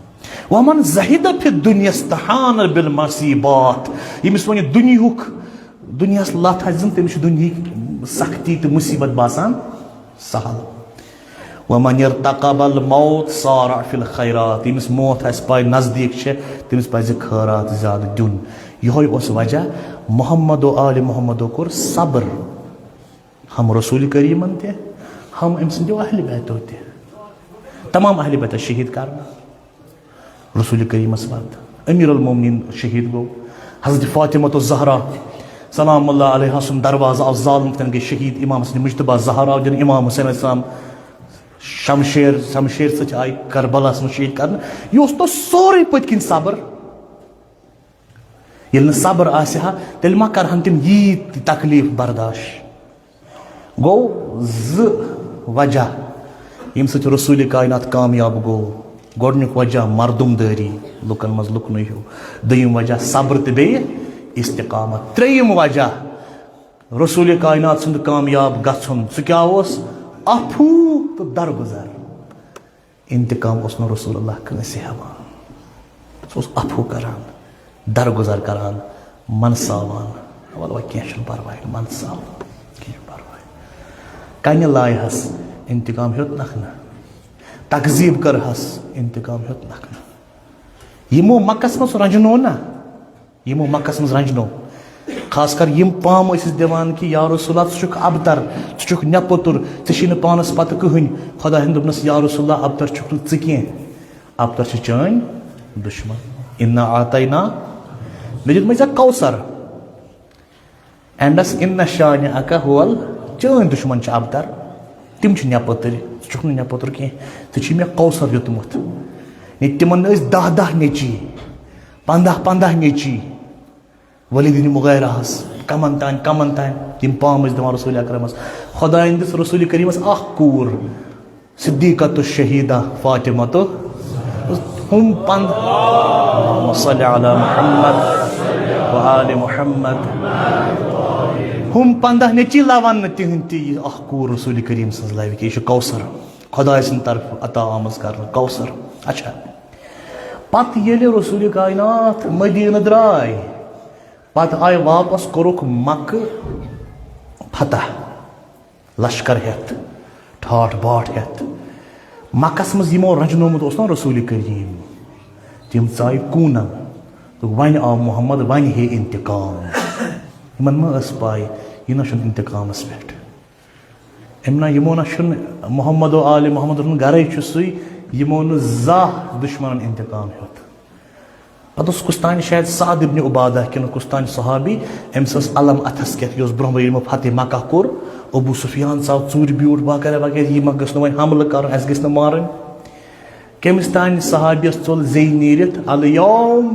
ومن زہد فی الدنیا استہان بالمصیبات، ییٚمِس وۄنۍ دُنیہُک، دُنیاہس لتھ آسہِ دِژمٕژ، تٔمِس چھِ دُنیہٕکۍ سختی تہٕ مُصیبت باسان سہل۔ ومن ارتقب الموت سارع فی الخیرات، ییٚمِس موت آسہِ پاے نزدیٖک چھِ، تٔمِس پزِ خٲرات زیادٕ دیُن۔ یِہوٚے اوس وجہ محمد و آل محمدو کوٚر صبر، ہم رسول کریمن تہِ، ہم أمۍ سٕنٛدیو اہل بیتو تہِ۔ تمام اہل بیتس شہید کرنہٕ۔ رسول کریمس پتہٕ امیر المومنین شہید گوٚو۔ حضرت فاطمہ الزہرا سلام اللہ علیہا سُنٛد دروازٕ آو زالنہٕ، تَتٮ۪ن گٔے شہید۔ امام حسن مجتبیٰ زہرا آو دِنہٕ، امام حسین علیہ السلام شمشیر، شمشیر سۭتۍ آیہِ کربلاہس منٛز شہید کرنہٕ۔ یہِ اوس تَس سورُے پٔتۍ کِنۍ صبر۔ ییٚلہِ نہٕ صبر آسہِ ہا، تیٚلہِ ما کرہن تِم ییٖتۍ تکلیف برداشت؟ گوٚو زٕ وجہ، ییٚمہِ سۭتۍ رسول کائنات کامیاب گوٚو۔ گۄڈٕنیُک وجہ مردم دٲری، لُکن منٛز لُکنُے ہیوٗ۔ دوٚیِم وجہ صبر تہٕ بیٚیہِ استقامت۔ ترٛیٚیِم وجہ رسول کائنات سُنٛد کامیاب گژھُن، سُہ کیٛاہ اوس؟ عفو تہٕ درگُزر۔ انتقام اوس نہٕ رسول اللہ کٲنٛسہِ ہٮ۪وان۔ سُہ اوس عفو کران، درگُزر کران، منساوان۔ وَلہٕ وۄنۍ کینٛہہ چھُنہٕ پرواے، منساو، کینٛہہ چھُنہٕ پرواے۔ کنہِ لایہَس، انتقام ہیوٚتنَکھ نہٕ۔ تکذیٖب کٔرہَس، انتقام ہیوٚتنَکھ نہٕ۔ یِمو مکس منٛز رنجنو نہ، یِمو مکس منٛز رنجنو۔ خاص کر یِم پامہٕ ٲسِس دِوان کہِ یا رسول اللہ، ژٕ چھُکھ ابتر، ژٕ چھُکھ مےٚ پوٚتُر، ژےٚ چھی نہٕ پانس پتہٕ کٕہٕنۍ۔ خدایَن دوٚپنس، یا رسول اللہ، ابتر چھُکھ نہٕ ژٕ کینٛہہ، ابتر چھِ چٲنۍ دُشمن۔ انا اعطینا، مےٚ دیُتمَے ژےٚ کوثر۔ اینڈس ان شانئک ہو ال، چٲنۍ دُشمن چھِ ابتر، تِم چھِ مےٚ پٔتٕرۍ، ژٕ چھُکھ نہٕ مےٚ پٔتٕر کینٛہہ، ژےٚ چھی مےٚ کوثر دیُتمُت۔ نے تِمن نہٕ ٲسۍ دَہ دَہ نیٚچی، پنٛداہ پنٛداہ نیٚچی۔ ولید بن مغیرہس کمن تام، کمن تام تِم پام ٲسۍ دِوان رسول اکرمس۔ خدایَن دِژ رسول کریمس اکھ کوٗر، صدیقہ تہٕ شہیدہ فاطمہ تہٕ ہُم پنٛد-، اللہم صل علی محمد و آل محمد۔ ہُم پنٛداہ نیٚچی لَوَن نہٕ تِہنٛدۍ تہِ، یہِ اکھ کوٗر رسول کریم سٕنٛز لَوِ کہِ یہِ چھُ کوثر، خدایہِ سٕنٛدِ طرفہٕ عطا آمٕژ کرنہٕ کوثر۔ اچھا، پتہٕ ییٚلہِ رسول کائنات مدینہ درٛاے، پتہٕ آے واپس، کوٚرُکھ مکہ فتح۔ لشکر ہٮ۪تھ، ٹھاٹھ باٹھ ہٮ۪تھ۔ مکس منٛز یِمو رنجنومُت اوس نا رسول کریم، تِم ژایہِ کوٗنن۔ تہٕ وۄنۍ آو محمد، وۄنۍ ہے انتقام۔ یِمن ما ٲس پاے، یہِ نہ چھُنہٕ انتقامس پٮ۪ٹھ۔ أمۍ نہ، یِمو نہ چھُنہٕ محمد و آل محمد ہُنٛد گرے چھُ سُے، یِمو نہٕ زانٛہہ دُشمنن انتقام ہیوٚت۔ پتہٕ اوس کُس تانۍ شاید سعد ابن عبادہ کِنہٕ کُس تانۍ صحابی، أمِس ٲس علم اَتھس کٮ۪تھ، یہِ اوس برونٛہہ برونٛہہ ییٚلہِ یِمو فتح مکہ کوٚر، ابو سفیان ژاو ژوٗرِ بیوٗٹھ وغیرہ وغیرہ، یہِ ما گٔژھ نہٕ وۄنۍ حملہٕ کرُن، اَسہِ گٔژھ نہٕ مارٕنۍ۔ کٔمِس تانۍ صحابیَس ژوٚل زیٚیہِ نیٖرِتھ، الیوم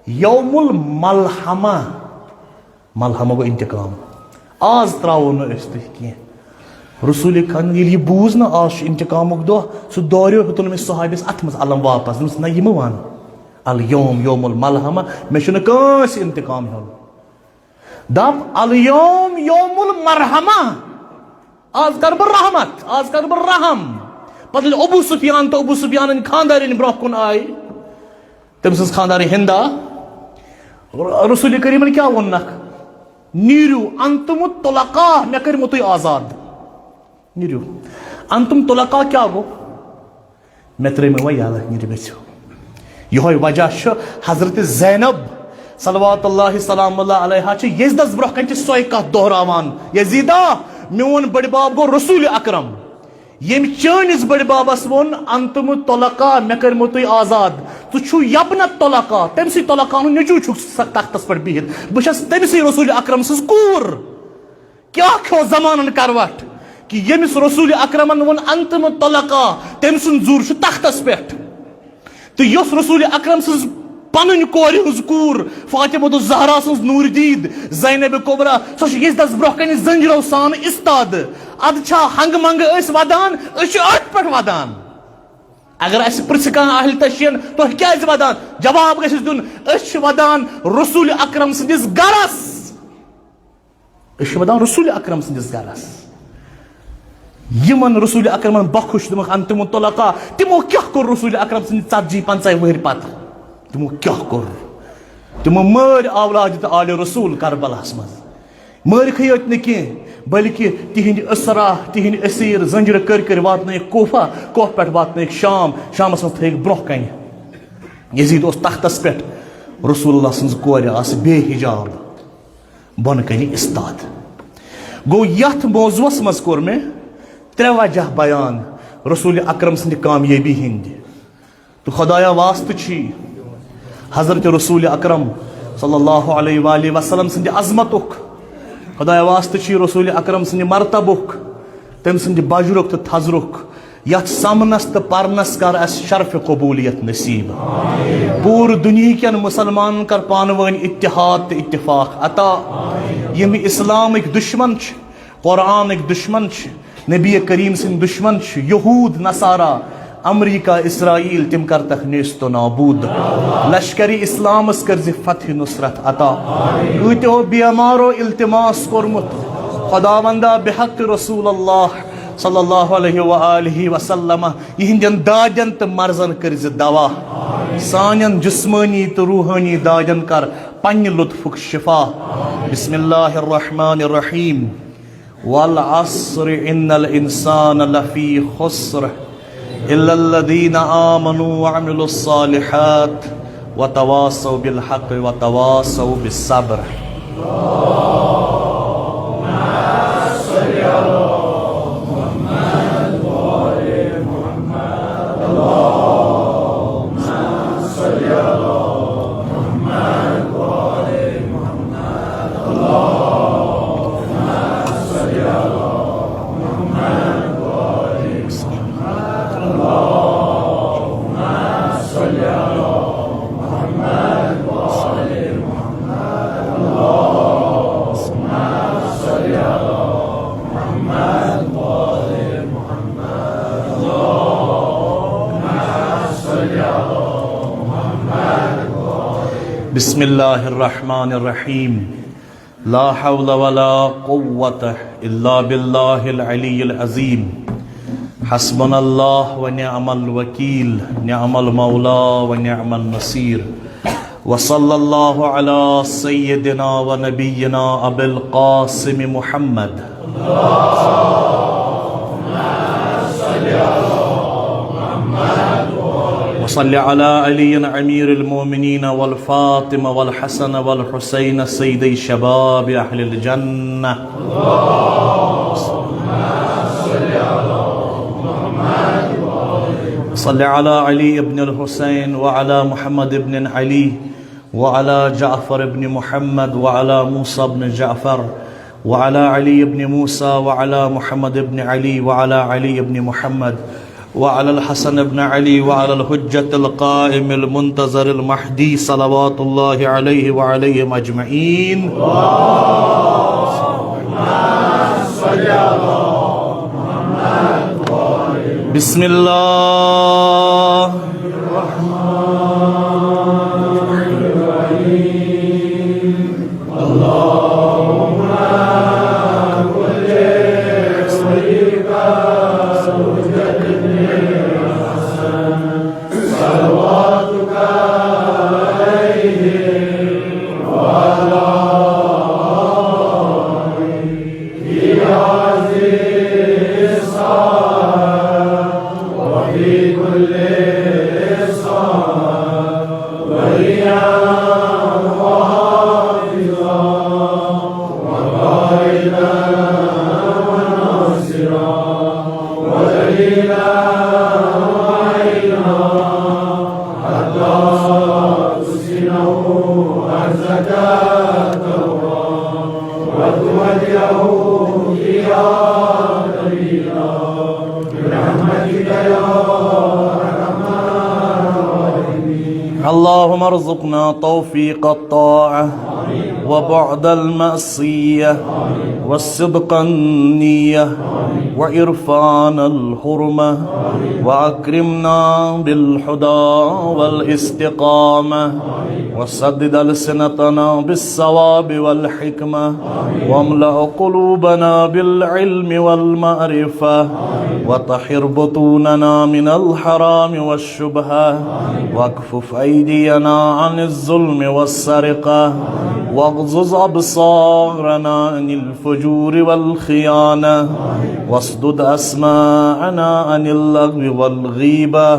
یوم الملحمہ، ملحمہ گوٚو انتقام، آز ترٛاوو نہٕ أسۍ تُہۍ کینٛہہ۔ رسول خان ییٚلہِ یہِ بوٗز نہ آز چھُ انتقامُک دۄہ، سُہ دوریو، ہیوٚتُن أمِس صحابیَس اَتھٕ منٛز علم واپس، دوٚپمَس، نہ، یہِ مہٕ وَن، الیوم یوم الملحمہ، مےٚ چھُنہٕ کٲنٛسہِ انتقام ہیوٚن۔ دَپ، الیوم یوم المرحمہ، آز کَرٕ بہٕ رحمت، آز کَرٕ بہٕ رحم۔ پتہٕ ییٚلہِ ابو سفیان تہٕ ابو سفیانٕنۍ خانٛدارِنۍ برونٛہہ کُن آیہِ، تٔمۍ سٕنٛز خانٛدارِنۍ ہندا، رسول کریمن کیٛاہ ووٚننکھ؟ نیٖرِو، انتم الطلقاء، مےٚ کٔرمو تُہۍ آزاد۔ نیٖرِو۔ انتم طلقاء کیٛاہ گوٚو؟ مےٚ ترٛٲیمو وۄنۍ یَلہٕ، نیٖرِو گٔژھِو۔ یِہوٚے وجہ چھُ حضرت زینب صلوات اللہ سلام اللہ علیہا چھِ یزدس برونٛہہ کنہِ تہِ سۄے کتھ دۄہراوان، یزیدا، میون بٔڈۍ بب گوٚو رسول اکرم، ییٚمۍ چٲنِس بٔڈۍ ببس ووٚن، انتم الطلقاء، مےٚ کٔرمو تُہۍ آزاد، ژٕ چھُو یبن الطلقاء، تٔمۍ سٕے طلقاء ہُنٛد نیٚچوٗ چھُکھ ژٕ تختس پٮ۪ٹھ بِہِتھ، بہٕ چھَس تٔمۍ سٕے رسول اکرم سٕنٛز کوٗر۔ کیٛاہ کھیوٚو زمانن کروٹھ کہِ ییٚمِس رسول اکرمن ووٚن، انتم الطلقاء، تٔمۍ سُنٛد زُر چھُ تختس پٮ۪ٹھ۔ تہٕ یۄس رسول اکرم سٕنٛز پنٕنۍ کورِ ہٕنٛز کوٗر فاطمہ الزہرا سٕنٛز نوٗر دیٖد زینب کبریٰ، سۄ چھِ یزدس برونٛہہ کنہِ زنجیرو سان استادٕ۔ ادٕ چھا ہنگہٕ منگہٕ أسۍ ودان؟ أسۍ چھِ أتھۍ پٮ۪ٹھ ودان۔ اگر اسہِ پرژھِ کانٛہہ اہل تشیعن، تُہۍ کیازِ ودان؟ جواب گژھٮ۪س دیُن، أسۍ چھِ ودان رسول اکرم سٕنٛدِس گرس۔ أسۍ چھِ واتان رسول اکرم سٕنٛدِس گرس۔ یِمن رسول اکرمن بخش دوٚپمکھ، انتم الطلقاء، تِمو کیٛاہ کوٚر رسول اکرم سٕنٛدِ ژتجی پنٛژاہ وٕہٕرۍ پتہٕ؟ تِمو کیٛاہ کوٚر؟ تِمو مٲرۍ اولاد تہٕ آلِ رسول کربلاہس منٛز۔ مٲرِکھٕے یوت نہٕ کینٛہہ، بلکہِ تِہنٛدۍ اسرا، تِہنٛدۍ اسیٖر زنجیرٕ کٔرۍ کٔرۍ واتنٲیِکھ کوفہ، کوفہ پٮ۪ٹھ واتنٲیِکھ شام، شامس منٛز تھٲیِکھ برونٛہہ کنہِ۔ یزید اوس تختس پٮ۪ٹھ، رسول اللہ سٕنٛز کورِ آسہٕ بے حجاب۔ بۄنہٕ کنہِ استاد۔ گوٚو، یتھ موضوعس منٛز کوٚر مےٚ ترٛےٚ وجہ بیان رسول اکرم سٕنٛدِ کامیٲبی ہٕنٛدۍ۔ تہٕ خدایا واسطہٕ چھی حضرت رسول اکرم صلی اللہ علیہ وآلہ وسلم سٕنٛدِ عظمتُک، خدایا واسطہٕ چھی رسول اکرم سٕنٛدِ مرتبُک، تٔمۍ سٕنٛدِ بجرُک تہٕ تھزرُک۔ یتھ سمنس تہٕ پرنس کر اسہِ شرف قبولیت نصیب۔ پوٗرٕ دُنیہکٮ۪ن مسلمانن کر پانہٕ وٲنۍ اتحاد تہٕ اتفاق عطا۔ یِم اسلامٕکۍ دشمن چھِ، قرآنٕکۍ دشمن چھِ، نبی کریم سٕنٛدۍ دشمن چھِ، یہود نصارا، امریکہ، اسرائیل، تِم کرتکھ نیست و نابود۔ لشکر اسلامس کٔرزِ فتح نصرت عطا۔ کۭتیو بیمارو التماس کوٚرمُت، خداوندا بحق رسول اللہ صلی اللہ علیہ و آلہ وسلم، یِہنٛدٮ۪ن دادٮ۪ن تہٕ مرضن کٔرزِ دوا۔ سانٮ۪ن جسمٲنی تہٕ روحٲنی دادٮ۪ن کر پننہِ لطفُک شفا۔ بسم اللہ الرحمن الرحیم۔ والعصر ان الانسان لفی خسر الا الذین آمنوا وعملوا الصالحات وتواصوا بالحق وتواصوا بالصبر۔ بسم اللہ الرحمن الرحیم۔ لا حول ولا قوة الا باللہ العلی العظیم۔ حسبنا اللہ و نعم الوکیل، نعم المولا و نعم النصیر۔ وصلی اللہ علی سیدنا و نبینا ابی القاسم محمد۔ وصل على علي أمير المؤمنين والفاطمة والحسن والحسين سيدي شباب أهل الجنة۔ صل على علي بن الحسين وعلى محمد بن علي وعلى جعفر بن محمد وعلى موسى بن جعفر وعلى علي بن موسى وعلى محمد بن علي وعلى علي بن محمد وعلى الحسن بن علي وعلى الحجة القائم المنتظر المهدي صلوات الله عليه وعليهم أجمعين۔ بسم الله۔ اللهم ارزقنا توفيق الطاعة وبعد المعصية وصدق النية وعرفان الحرمة وأكرمنا بالهدى والاستقامة وسدد ألسنتنا بالصواب والحكمة واملأ قلوبنا بالعلم والمعرفة وطهر بطوننا من الحرام والشبهة واكف أيدينا عن الظلم والسرقة واغضض أبصارنا عن الفجور والخيانة واسدد أسماعنا عن اللغو والغيبة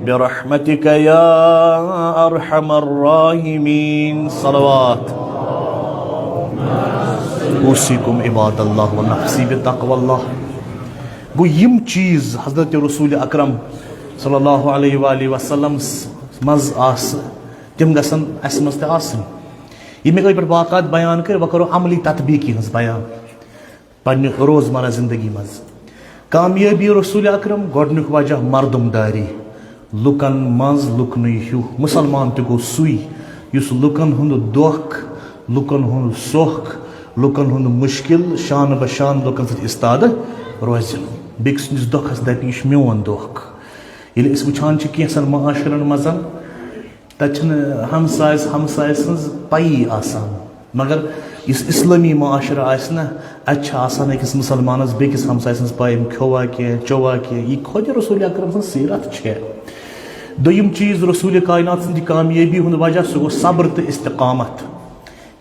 برحمتك يا أرحم الراحمين۔ صلوات۔ أوصيكم عباد الله ونفسي بتقوى الله۔ گوٚو، یِم چیٖز حضرت رسول اکرم صلی اللہ علیہ وآلہ وسلم منٛز آسہٕ، تِم گژھن اَسہِ منٛز تہِ آسٕنۍ۔ یِم مےٚ أتھۍ پٮ۪ٹھ واقعات بیان کٔرۍ، وۄنۍ کرو عملی تطبیقی ہٕنٛز بیان۔ پننہِ روزمرہ زندگی منٛز۔ کامیٲبی رسول اکرم، گۄڈنیُک وجہ مردم داری، لُکن منٛز لُکنُے ہیوٗ۔ مُسلمان تہِ گوٚو سُے یُس لُکن ہُنٛد دۄکھ، لُکن ہُنٛد سۄکھ، لُکن ہُنٛد مُشکِل شانہٕ بہ شانہٕ لُکن سۭتۍ استادٕ روزِ۔ بیٚکہِ سٕنٛدِس دۄکھس دپہِ، "یہِ چھُ میون دۄکھ۔" ییٚلہِ أسۍ وٕچھان چھِ کینٛژھن معاشرن منٛز، تَتہِ چھِنہٕ ہمسایَس ہمسایَس سٕنٛز پَیی آسان۔ مگر یُس اِسلٲمی معاشرٕ آسہِ نہ، اَتہِ چھِ آسان أکِس مُسلمانَس بیٚکِس ہمسایہِ سٕنٛز پَے، أمۍ کھیوٚوا کینٛہہ، چیوٚوا کینٛہہ۔ یہِ خۄدِ رسول اکرم سٕنٛز سیٖرت چھےٚ۔ دوٚیِم چیٖز، رسول کائنات سٕنٛدِ کامیٲبی ہُنٛد وجہ، سُہ گوٚو صبر تہٕ استقامت۔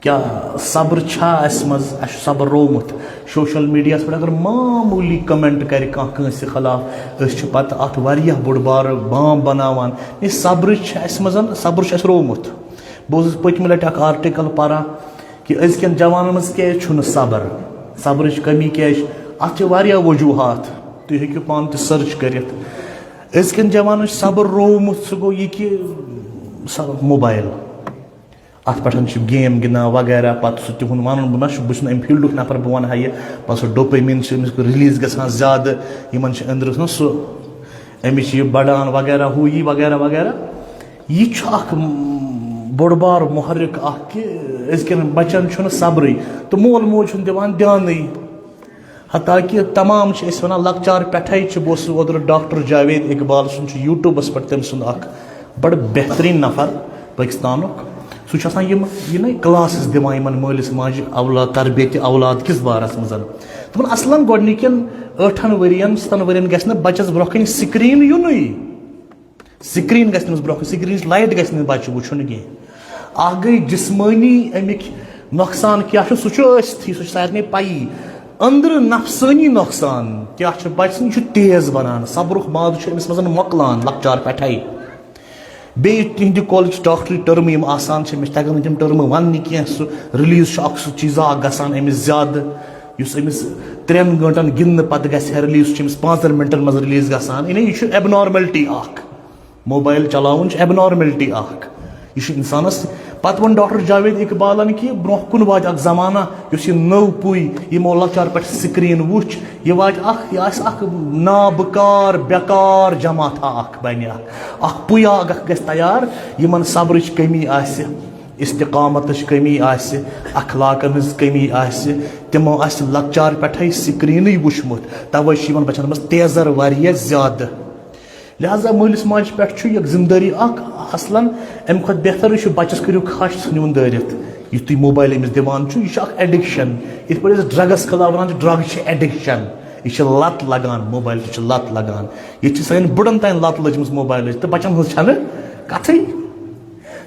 کیٛاہ صبر چھا اَسہِ منٛز؟ اَسہِ چھُ صبر روومُت۔ سوشل میڈیاہَس پٮ۪ٹھ اگر معموٗلی کمنٹ کرِ کانٛہہ کٲنٛسہِ خلاف، أسۍ چھِ پتہٕ اَتھ واریاہ بوٚڑ بارٕ بام بناوان۔ یہِ صبرٕچ چھِ اَسہِ منٛز، صبر چھُ اَسہِ روومُت۔ بہٕ اوسُس پٔتمہِ لٹہِ اکھ آرٹیکل پران کہِ أزکٮ۪ن جوانن منٛز کیٛازِ چھُنہٕ صبر، صبرٕچ کٔمی کیٛازِ چھِ؟ اَتھ چھِ واریاہ وجوٗہات، تُہۍ ہیٚکِو پانہٕ تہِ سٔرٕچ کٔرِتھ۔ أزکٮ۪ن جوانن چھُ صبر روومُت، سُہ گوٚو یہِ کہِ سبب موبایل۔ اَتھ پٮ۪ٹھ چھِ گیم گِنٛدان وغیرہ، پَتہٕ سُہ تِہُنٛد وَنُن، بہٕ ما چھُس، بہٕ چھُس نہٕ اَمہِ فیٖلڈُک نفر، بہٕ وَنہٕ ہا یہِ، پَتہٕ سُہ ڈوپیمین چھِ أمِس رِلیٖز گژھان زیادٕ، یِمَن چھِ أنٛدرَس نہ سُہ، أمِس چھِ یہِ بَڑان وغیرہ، ہُہ یہِ وغیرہ وغیرہ۔ یہِ چھُ اَکھ، م، بوٚڑ بار محرک اَکھ کہِ أزکٮ۪ن بَچَن چھُنہٕ صبرٕے تہٕ مول موج چھُنہٕ دِوان دھیانٕے۔ حتیٰ کہِ تمام چھِ أسۍ وَنان لۄکچار پٮ۪ٹھَے چھِ، بہٕ اوسُس اوترٕ ڈاکٹر جاوید اقبال سُنٛد چھُ یوٗٹیوٗبَس پٮ۪ٹھ تٔمۍ سُنٛد اَکھ بَڑٕ بہتریٖن نفر پٲکِستانُک۔ سُہ چھُ آسان یِم، یہِ نَے کلاسز دِوان یِمَن مٲلِس ماجہِ اولاد، تربیتِ اولاد کِس بارَس منٛز۔ دوٚپُن اَصلَن گۄڈٕنِکٮ۪ن ٲٹھَن ؤرِیَن، سَتَن ؤرِیَن گژھِ نہٕ بَچَس برٛونٛہہ کَنہِ سِکریٖن یُنُے۔ سِکریٖن گژھِ نہٕ أمِس برٛونٛہہ کُن، سِکریٖنٕچ لایٹ گژھِ نہٕ بَچہِ وٕچھُن کینٛہہ۔ اَکھ گٔے جِسمٲنی اَمِکۍ نۄقصان کیٛاہ چھُ، سُہ چھُ ٲستھٕے، سُہ چھُ سارنٕے پَیی۔ أنٛدرٕ نفسٲنی نۄقصان کیٛاہ چھُ بَچہِ سُنٛد، یہِ چھُ تیز بَنان، صبرُک مادٕ چھُ أمِس منٛز مۄکلان لۄکچار پٮ۪ٹھَے۔ بیٚیہِ تِہِنٛدِ کالجہِ ڈاکٹری ٹٔرمہٕ یِم آسان چھِ، مےٚ چھِ تَگان نہٕ تِم ٹٔرمہٕ وَننہِ کینٛہہ، سُہ رِلیٖز چھُ اَکھ سُہ چیٖزا اَکھ گژھان أمِس زیادٕ، یُس أمِس ترٛٮ۪ن گٲنٛٹَن گِنٛدنہٕ پَتہٕ گژھِ ہا رِلیٖز، سُہ چھُ أمِس پانٛژَن مِنٹَن منٛز رِلیٖز گژھان، یعنی یہِ چھُ ایبنارملٹی اَکھ۔ موبایل چلاوُن چھُ ایبنارملٹی اکھ۔ یہِ چھُ اِنسانَس، پَتہٕ ووٚن ڈاکٹر جاوید اقبالن کہِ برٛونٛہہ کُن واتہِ اکھ زمانہ یُس یہِ نٔو پُے یِمو لۄکچار پٮ۪ٹھ سکریٖن وُچھ، یہِ واتہِ اکھ، یہِ آسہِ اکھ نابکار، بیکار جماعتھا اکھ بنہِ اکھ۔ اکھ پُیا اکھ گژھِ تیار، یِمن صبرٕچ کمی آسہِ، استقامتٕچ کمی آسہِ، اخلاقن ہٕنٛز کمی آسہِ، تِمو آسہِ لۄکچار پٮ۪ٹھے سکریٖنٕے وُچھمُت، توے چھُ یِمن بچن منٛز تیزر واریاہ زیادٕ۔ لہذا مٲلِس ماجہِ پٮ۪ٹھ چھُ یہِ ذمہٕ دٲری اکھ، اصلاً اَمہِ کھۄتہٕ بہتر چھُ بچس کٔرِو کھش، ژھٕنِوُن دٲرِتھ۔ یُس تُہۍ موبایل أمِس دِوان چھُ، یہِ چھُ اکھ ایڈکشن۔ یِتھ پٲٹھۍ أسۍ ڈرگس خلاف ونان چھِ، ڈرگ چھِ ایڈکشن، یہِ چھِ لت لگان، موبایل تہِ چھِ لت لگان۔ ییٚتہِ چھِ سانٮ۪ن بُڈن تام لت لٔجمٕژ موبایلٕچ تہٕ بچن ہٕنٛز چھنہٕ کتھٕے۔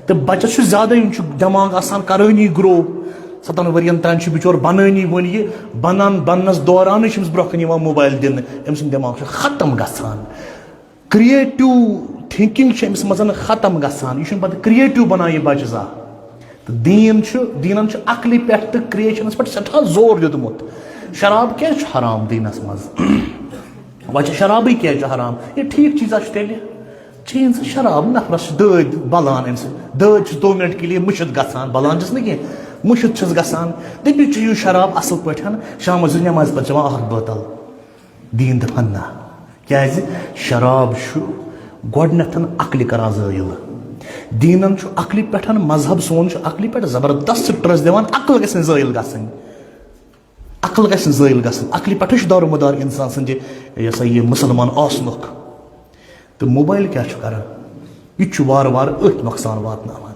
تہٕ بچس چھُ زیادٕ، یِم چھُ دٮ۪ماغ آسان کرٲنی گرو، ستن ؤرین تام چھُ بچور بنٲنی، وۄنۍ یہِ بنان، بننس دورانٕے چھُ أمِس برونٛہہ کنہِ یِوان موبایل دِنہٕ، أمۍ سُنٛد دٮ۪ماغ چھُ ختم گژھان۔ کریٹو تھنکنگ چھِ أمِس منٛز ختم گژھان، یہِ چھُنہٕ پتہٕ کریٹو بنان یہِ بچہِ زانٛہہ۔ تہٕ دیٖن چھُ، دیٖنن چھُ عقلہِ پٮ۪ٹھ تہٕ کریشنس پٮ۪ٹھ سٮ۪ٹھاہ زور دیُتمُت۔ شراب کیٛازِ چھُ حرام دیٖنس منٛز؟ وجہ شرابٕے کیٛازِ چھُ حرام؟ یہِ ٹھیٖک چیٖزا چھُ تیٚلہِ۔ چیٚیِن سا شراب، نفرس چھِ دٲدۍ بلان أمۍ سۭتۍ، دٲدۍ چھِ دو منٹ کے لیے مُشِتھ گژھان، بلان چھِس نہٕ کینٛہہ، مُشِتھ چھِس گژھان۔ دٔپِو چیٚیِو شراب اصل پٲٹھۍ، شامس یُس نٮ۪مازِ پتہٕ چٮ۪وان اکھ بٲتل۔ دیٖن دپان نہ، کیازِ؟ شراب چھُ گۄڈٕنٮ۪تھ عقلہِ کران زٲیِل۔ دیٖنن چھُ عقلہِ پٮ۪ٹھ، مذہب سون چھُ عقلہِ پٮ۪ٹھ زبردست سٹرس دِوان، عقل گژھِ نہٕ زٲیِل گژھٕنۍ، عقل گژھِ نہٕ زٲیِل گژھٕنۍ، عقلہِ پٮ۪ٹھٕے چھُ دارومدار انسان سٕنٛدِ، یہِ ہسا یہِ، مُسلمان آسنُک۔ تہٕ موبایل کیٛاہ چھُ کران؟ یہِ تہِ چھُ وارٕ وارٕ أتھۍ نۄقصان واتناوان۔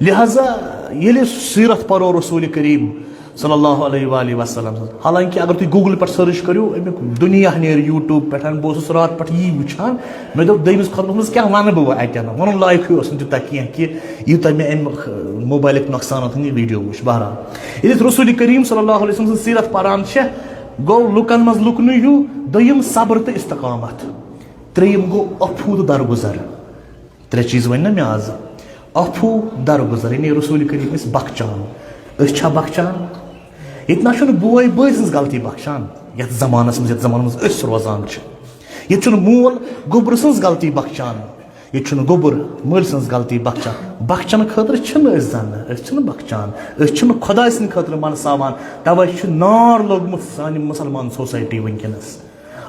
لہذا ییٚلہِ أسۍ سیرت پرو رسول کریم صلی اللہ علیہ وآلہ وسلم سٕنٛز، حالانکہ اگر تُہۍ گوگل پٮ۪ٹھ سٔرٕچ کٔرِو، امیُک دُنیا نیرِ یوٹیوب پٮ۪ٹھ، بہٕ اوسُس راتھ پٮ۪ٹھ یی وٕچھان، مےٚ دوٚپ دوٚیمِس خۄطبس منٛز کیٛاہ وَنہٕ بہٕ وۄنۍ اَتٮ۪ن، وَنُن لایقٕے اوس نہٕ تیوٗتاہ کینٛہہ کہِ یوٗتاہ مےٚ اَمہِ مُ-، موبایلٕکۍ نۄقصاناتن یہِ ویٖڈیو وٕچھ۔ بہرحال، ییٚلہِ أسۍ رسول کریم صلی اللہ علیہ وسلم سٕنٛز سیرت پران چھِ، گوٚو لُکن منٛز لُکنُے ہیوٗ، دوٚیِم صبر تہٕ استقامت، ترٛیٚیِم گوٚو عفو تہٕ درگُزر۔ ترٛےٚ چیٖز ؤنۍ نہ مےٚ آز۔ عفو، درگُزر، یعنی رسول کریم ٲسۍ بخچان۔ أسۍ چھا بخچان؟ ییٚتہِ نہ چھُنہٕ بوے بٲے سٕنٛز غلطی بخچان، یتھ زمانس منٛز، یتھ زمانس منٛز أسۍ روزان چھِ۔ ییٚتہِ چھُنہٕ مول گوٚبرٕ سٕنٛز غلطی بخچان، ییٚتہِ چھُنہٕ گوٚبُر مٲلۍ سٕنٛز غلطی بخچان۔ بخچنہٕ خٲطرٕ چھِنہٕ أسۍ زنہٕ، أسۍ چھِنہٕ بخچان، أسۍ چھِنہٕ خۄداے سٕنٛدِ خٲطرٕ منساوان۔ توے چھُ نار لوٚگمُت سانہِ مُسلمان سوسایٹی وٕنکیٚنس۔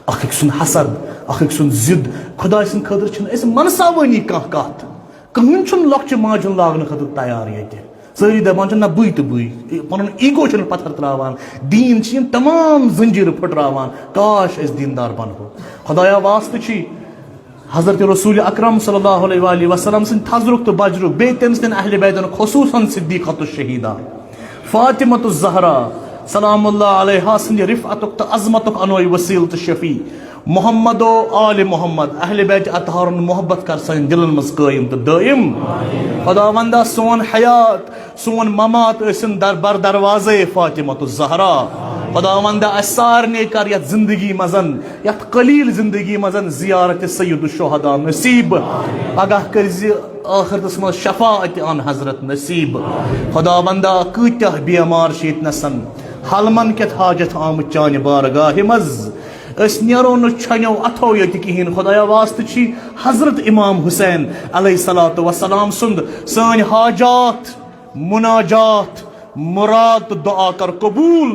اکھ أکۍ سُنٛد حسد، اکھ أکۍ سُنٛد ضد۔ خۄداے سٕنٛدِ خٲطرٕ چھِنہٕ أسۍ منساوٲنی کانٛہہ کتھ۔ کٕہٕنۍ چھُنہٕ لۄکچہِ ماجہِ ہُنٛد لاگنہٕ خٲطرٕ تیار ییٚتہِ۔ سٲری دپان چھِ، نہ، بٕے تہٕ بٕے۔ پنُن ایٖگو چھِنہٕ پتھر تراوان۔ دیٖن چھِ یِم تمام زنجیٖرٕ پھٕٹراوان۔ کاش أسۍ دیٖندار بنہو۔ خۄدایا واسطہٕ چھی، حضرت رسول اکرم صلی اللہ علیہ وآلہ وسلم سٕنٛدِ تھزرُک تہٕ بجرُک، بیٚیہِ تٔمۍ سٕنٛدٮ۪ن اہل بیتن، خصوصاً صدیقۃ الشہیدہ فاطمۃ الزہرا سلام اللہ علیہا سٕنٛدِ رفعتُک تہٕ عظمتُک انوے وسیلہٕ تہٕ شفیع محمد و آل محمد، اہل بیت اطہارن محبت کر سانٮ۪ن دلن منٛز قٲیِم تہٕ دٲیِم۔ خداوندا، سون حیات، سون ممات ٲسِن در بر دروازے فاطمۃ الزہرا۔ خداوندا، اسہِ سارنٕے کر یتھ زندگی منٛز، یتھ قلیل زندگی منٛز زیارت سید الشہداء نصیب۔ پگاہ کٔرزِ ٲخرتس منٛز شفاعت آن حضرت نصیب۔ خداوندا، کۭتیاہ بیمار چھِ ییٚتہِ نسن، حلمن کیتھ حاجت آمٕتۍ چانہِ بارگاہہِ منٛز۔ أسۍ نیرو نہٕ چھۄنیو اتھو ییٚتہِ کِہیٖنۍ۔ خدایا، واسطہٕ چھی حضرت امام حسین علیہ الصلوۃ والسلام سُنٛد، سٲنۍ حاجات، مناجات، مراد تہٕ دعا کر قبول۔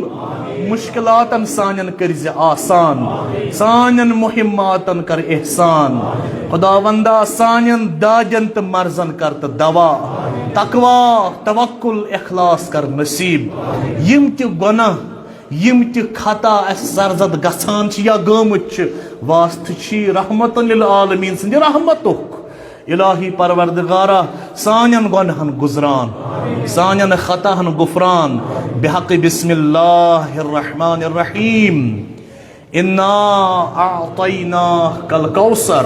مشکلاتن سانٮ۪ن کٔرزِ آسان، سانٮ۪ن مہماتن کر احسان۔ خداوندا، سانٮ۪ن دادٮ۪ن تہٕ مرضن کر تہٕ دوا، تقوا، توکل، اخلاص کر نصیب۔ یِم تہِ گۄناہ، یِم تہِ خطا اسہِ سرزد گژھان چھِ یا گٲمٕتۍ چھِ، واسطہٕ چھی رحمتن للعالمین سٕنٛدِ رحمتُک۔ الہی پروردگارا، سانٮ۪ن گۄنہن گزران، سانٮ۪ن خطاہن غفران، بحق بسم اللہ الرحمن الرحیم۔ انا اعطیناک الکوثر،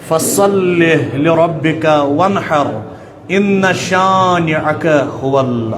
فصل لربک وانحر، ان شانئک هو ال